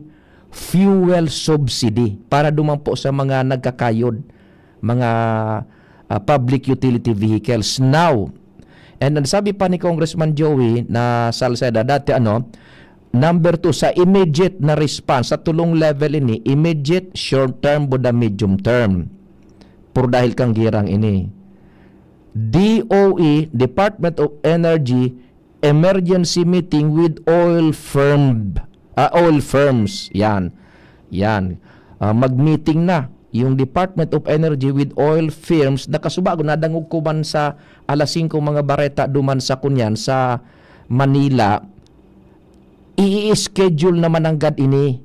fuel subsidy para duman po sa mga nagkakayod, mga, ah, public utility vehicles. Now, and ang sabi pa ni Congressman Joey na Salceda dati, ano, Number two, sa immediate na response, sa tulong level ini, immediate, short term, buda medium term. Por dahil kang girang ini. D O E, Department of Energy, emergency meeting with oil firm, ah, oil firms. Yan. Yan. Ah, mag-meeting na yung Department of Energy with oil firms. Nakasubago, nadangog ko man sa alas singko mga bareta duman sa kunyan sa Manila. I-schedule naman ang gad ini.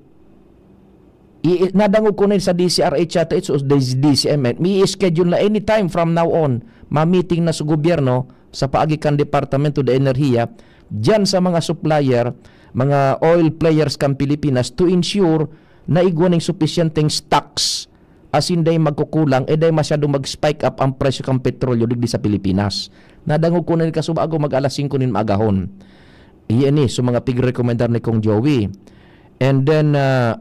I-, nadangog ko na yun sa D C R H yata, it's the D C M N. I-schedule na anytime from now on. Ma-meeting na sa gobyerno, sa paagi kan Departamento de Enerhiya, diyan sa mga supplier, mga oil players kan Pilipinas to ensure na igwa ning supisyenteng stocks, asin dai magkukulang, eh, dai masyado mag-spike up ang presyo kan petrolyo digdi sa Pilipinas. Nadangog ko na ni kasubago mag alas singko nin maagahon. Iyan ni, so mga pigrekomendar ni Kong Joey. And then, ah,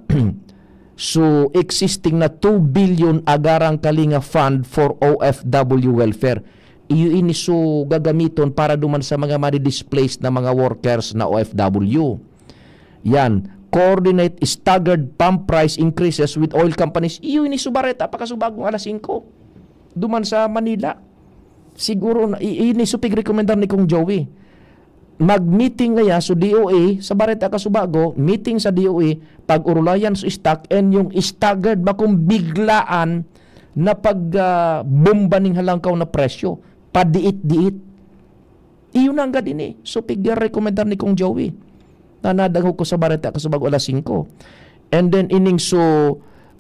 so existing na two billion Agarang Kalinga Fund for O F W welfare. Iyo ini so gagamiton para duman sa mga madi-displaced na mga workers na O F W. Yan. Coordinate staggered pump price increases with oil companies. Iyo ini so bareta pakasubagong alas singko. Duman sa Manila. Siguro, na, i-, ini so pigrekomendar ni Kong Joey. Mag-meeting ngaya so D O A sa bareta kasubago, meeting sa D O A, pag-urulayan so stock and yung staggered ba kung biglaan na pag, ah, bomba ning halangkaw na presyo, padiit-diit. Iyo na ang gad ini. So, pigrekomendar ni Kong Joey na nadangog ko sa bareta kasubago alas singko. And then, ining so,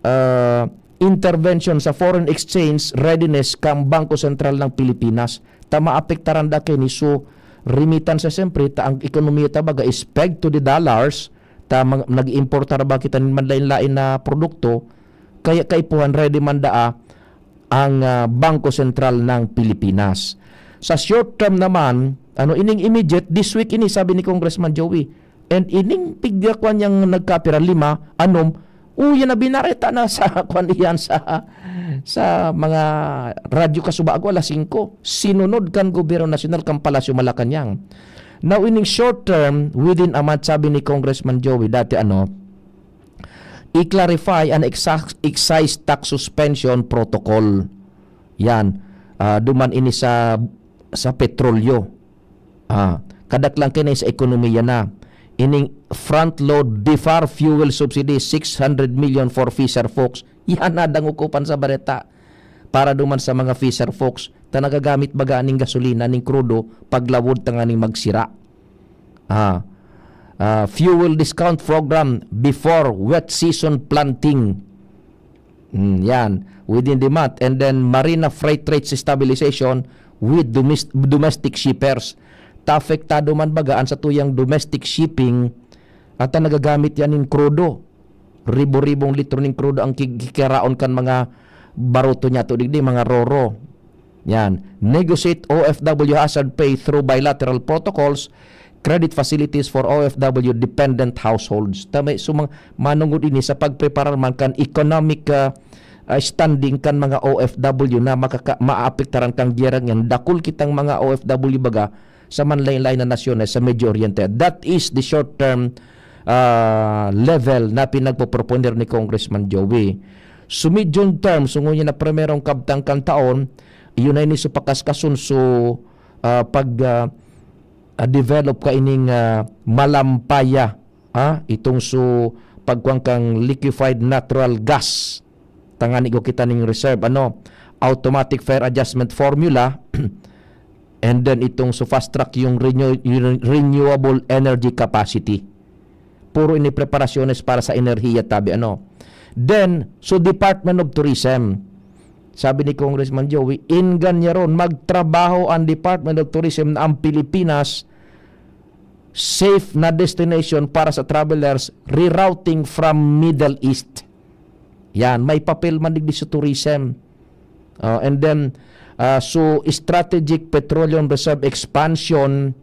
ah, intervention sa foreign exchange readiness kang Bangko Sentral ng Pilipinas. Ta maapektaran da kini so remittance, siyempre, ta ang ekonomiya ta baga is pegged to the dollars, ta mag-, nag-iimportar ba kita nin manlain-lain na produkto, kaya kaipuhan ready man daa ang, ah, Bangko Sentral ng Pilipinas. Sa short term naman, ano, ining immediate, this week ini, sabi ni Congressman Joey. And ining pigya kwan niyang nagkapira, lima, anom, uya na binareta na sa kwan iyan sa, sa mga radyo kasubago, alas singko. Sinunod kan Gobyerno Nasyonal, kan Palasyo Malacañang. Now, ining short term, within a month, sabi ni Congressman Joey, dati ano, i-clarify an exact excise tax suspension protocol. Yan. Ah, duman ini sa, sa petrolyo. Ah, kadaklan kini sa ekonomiya na. Ining front load BFAR fuel subsidy, six hundred million for fisher folks. Yan, nadangukupan sa bareta. Para duman sa mga fisher folks, ta nagagamit baga ning gasolina, ning krudo, paglawod tanganing magsira. Ah, ah, fuel discount program before wet season planting. Hmm, yan. Within the month. And then, marina freight rates stabilization with domes-, domestic shippers. Ta apektado man baga an satuyang domestic shipping at ang nagagamit yan nin krudo. Ribo-ribong litro nin krudo ang ki-, kikiraon kan mga baruto niya to digdi, mga roro. Yan. Negotiate O F W hazard pay through bilateral protocols, credit facilities for O F W dependent households. Tama, so, mang-, manungod ini sa pagpreparar man kan economic, ah, ah, standing kan mga O F W na makaka-, maapektaran kan giyera ngan. Dakul kitang mga O F W baga sa manlain-lain na nasyones sa Medio Oriente. That is the short term, ah, level na pinagpoproponer ni Congressman Joey. So, medium term, so ngunyan na primerong kabtang kan taon, iyon na ini so pakaskason, so, ah, pag, ah, ah, develop ka ining, ah, malampaya, ah, itong so pagkuwang kang liquefied natural gas. Tanganing igwa kita ning reserve, ano, automatic fare adjustment formula, and then itong so fast track yung renew-, yung renewable energy capacity. Puro ini preparasyones para sa enerhiya, tabi, ano. Then, so Department of Tourism, sabi ni Congressman Joey, inggan niya ron, magtrabaho ang Department of Tourism na ang Pilipinas safe na destination para sa travelers rerouting from Middle East. Yan, may papel man digdi sa tourism. Ah, and then, ah, so strategic petroleum reserve expansion,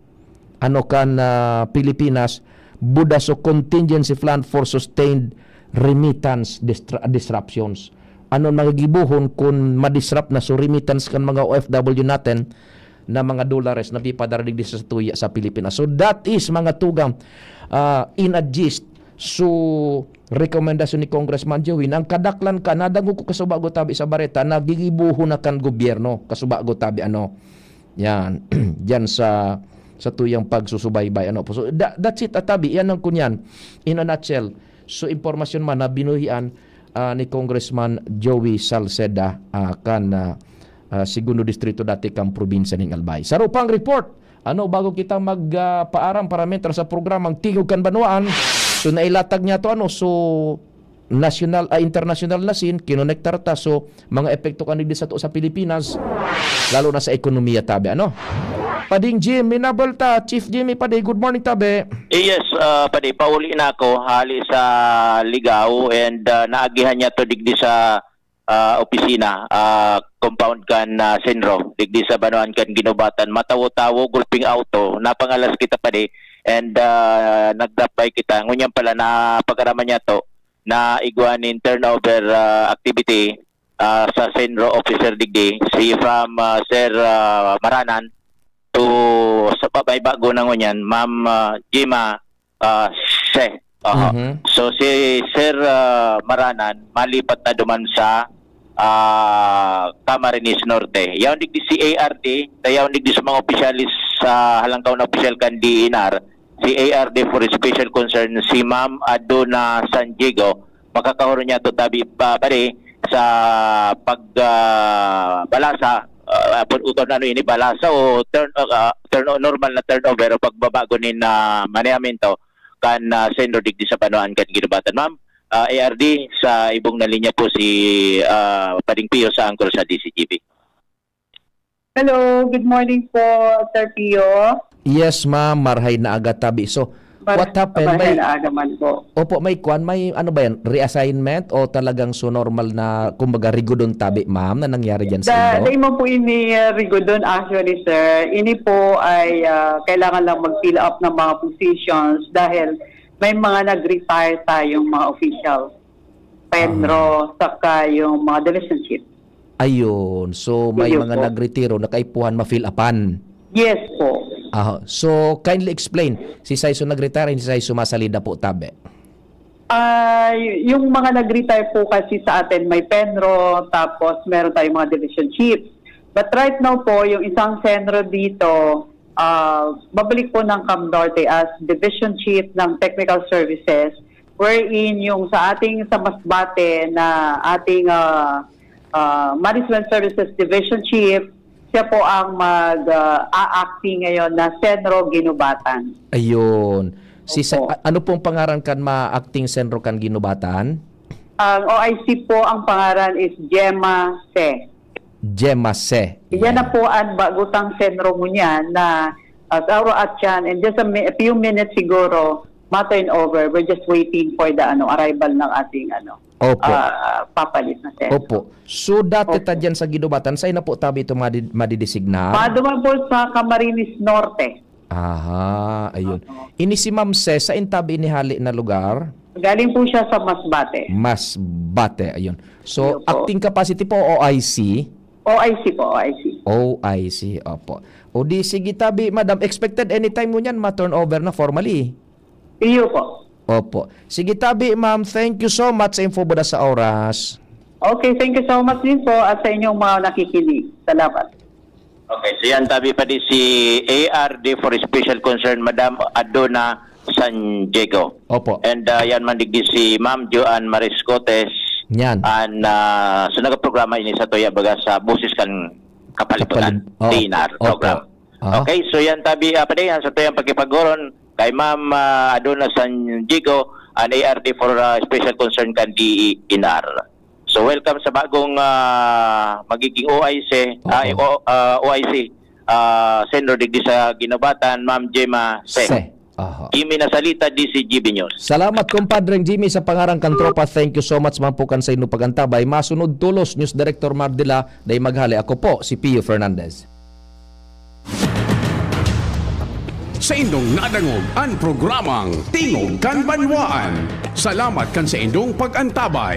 ano kan, ah, Pilipinas, buda so contingency plan for sustained remittance distra-, disruptions. Ano ang magigibohon kun ma-disrupt na so remittance kan mga O F W natin? na mga dolares na pipadara digdi sa satuya sa Pilipinas. So, that is, mga tugang, ah, in a gist. So, rekomendasyon ni Congressman Joey, na ang kadaklan ka, nadangog ko kasubago tabi sa bareta, nagigibuho na kan gobyerno, kasubago tabi, ano, yan, diyan sa, sa tuyang pagsusubaybay, ano po. So, tha-, that's it, atabi, yan ang kunyan, in a nutshell. So, impormasyon man na binuhian, ah, ni Congressman Joey Salceda, ah, kan, ah, ah, Segundo Distrito dati kan probinsya ning Albay. Saro pang report, ano, bago kita mag, ah, paaram para mentra sa programang Tingog kan Banwaan. So, nailatag niya to, ano, so, national, ah, international na scene, kinonektar ta. So, mga epekto kan digdi sato sa Pilipinas, lalo na sa ekonomiya, tabi, ano? Pading Jim, minabal ta. Chief Jimmy, padi, good morning, tabi. Yes, ah, padi, pauli na ako hali sa Ligao and, ah, naagihan niya to digdi sa, ah, opisina, ah, compound kan, ah, Senro, digdi sa Banwaan kan Ginubatan. Matawo-tawo, gulping auto, napangalas kita, padi, and, ah, nag-drop by kita. Ngunyan pala, napag-araman niya to na igwa nin turnover, ah, activity, ah, sa Senro officer digdi, si from, ah, Sir, ah, Maranan to sa pa-, may bago na ngunyan, Ma'am, ah, Gemma, ah, Se. Aha. Mhm. So, si Sir, ah, Maranan, malipat na duman sa, ah, Camarines Norte. Yaon digdi si A R D, na yaon digdi sa mga opisyalis sa halangkaw na opisyal kan D E N R, si A R D for Special Concern, si Ma'am Adona San Diego, makakahuro niya to tabi pa, pare, sa pag, ah, balasa, ah, pag, kung ano ini, balasa o turn, ah, turn, normal na turnover o pagbabago nin, ah, manehamento kan, ah, Senro digdi sa Banwaan kan Ginubatan. Ma'am, ah, A R D, sa ibong na linya po si, ah, Pading Pio sa Angkor sa D Z G B. Hello, good morning po, Sir Pio. Yes, ma'am. Marhay na aga tabi. So, Mar- what happened? Marhay May, na aga man po. opo, may kwan, may ano ba yan? Reassignment o talagang so normal na, kumbaga, rigodon tabi, ma'am, na nangyari dyan sa Da, inyo? Dahil mo po ini uh, rigodon actually, sir. Ini po ay ah, kailangan lang mag-fill up ng mga positions dahil may mga nag-retire tayong mga official. Penro, saka yung mga division chief. Ayun. So, may Ayun mga po. nagretiro na kaipuhan ma-fill upan. Yes po. Aha. So, kindly explain. Si Saiso nag-retire, si Saiso masalida po, tabi. Ah, y- yung mga nag-retire po kasi sa atin may Penro, tapos meron tayong mga division chief. But right now po, yung isang Senro dito, ah, babalik po ng Cam Norte as division chief ng technical services, wherein yung sa ating sa Masbate na ating ah, ah, management services division chief, siya po ang mag ah, a-acting ngayon na Senro Ginubatan. Ayun. Si Sa- Opo. a- ano pong pangaran kan ma-acting Senro kan Ginubatan? Ang O I C po ang pangaran is Gemma Se. Gemma Se. Yan na po ang bagutang Senro mo niyan na uh, Sauro Atyan, and just a, mi- a few minutes siguro, ma-turn over. We're just waiting for the ano arrival ng ating ano Opo. ah, papalit na Senro. Opo. So, dati Opo. ta dyan sa Ginubatan, saan na po tabi ito madi- madidesignar? Paduman po sa Camarines Norte. Aha, ayun. Oo. Ini si Ma'am Se, saan tabi inihali na lugar? Galing po siya sa Masbate. Masbate, ayun. So, Ayun po. Acting capacity po, O I C? O I C po, O I C. O I C, opo. O di, sige tabi, madam, expected anytime mo niyan, ma-turnover na formally. Iyo po. Opo. Sige tabi, ma'am, thank you so much sa info, buda sa oras. Okay, thank you so much din po at sa inyong mga nakikinig. Salamat. Okay, so yan, tabi pa di si A R D for Special Concern, Madam Adona San Diego. Opo. And uh, yan man digdi si Ma'am Joanne Mariscotes. Yan. And uh, so nagaprograma ini sa Toya Baga sa Boses kan Kapalibutan, Kapalim- oh, D N R opo. program. Aha. Okay, so yan tabi, uh, padi, yan sa tuyang pagkipaghuron kay Ma'am uh, Adona San Diego, an A R D for uh, Special Concern kan D N R. So welcome sa bagong ah, magiging O I C, ah, Oo. O- ah, O I C, ah, Senro digdi sa Ginubatan, Ma'am Gemma Se. Se. Aha. Jimmy Nasalita, D C G B News. Salamat, Compadre Jimmy, sa pangaran kan tropa. Thank you so much, man po kan sa inyo pagantabay. Masunod tolos, News Director Mardila, day maghali. Ako po, si Pio Fernandez. Sa indong nadangog an programang Tingog kan Banwaan. Salamat kan sa indong pag-antabay.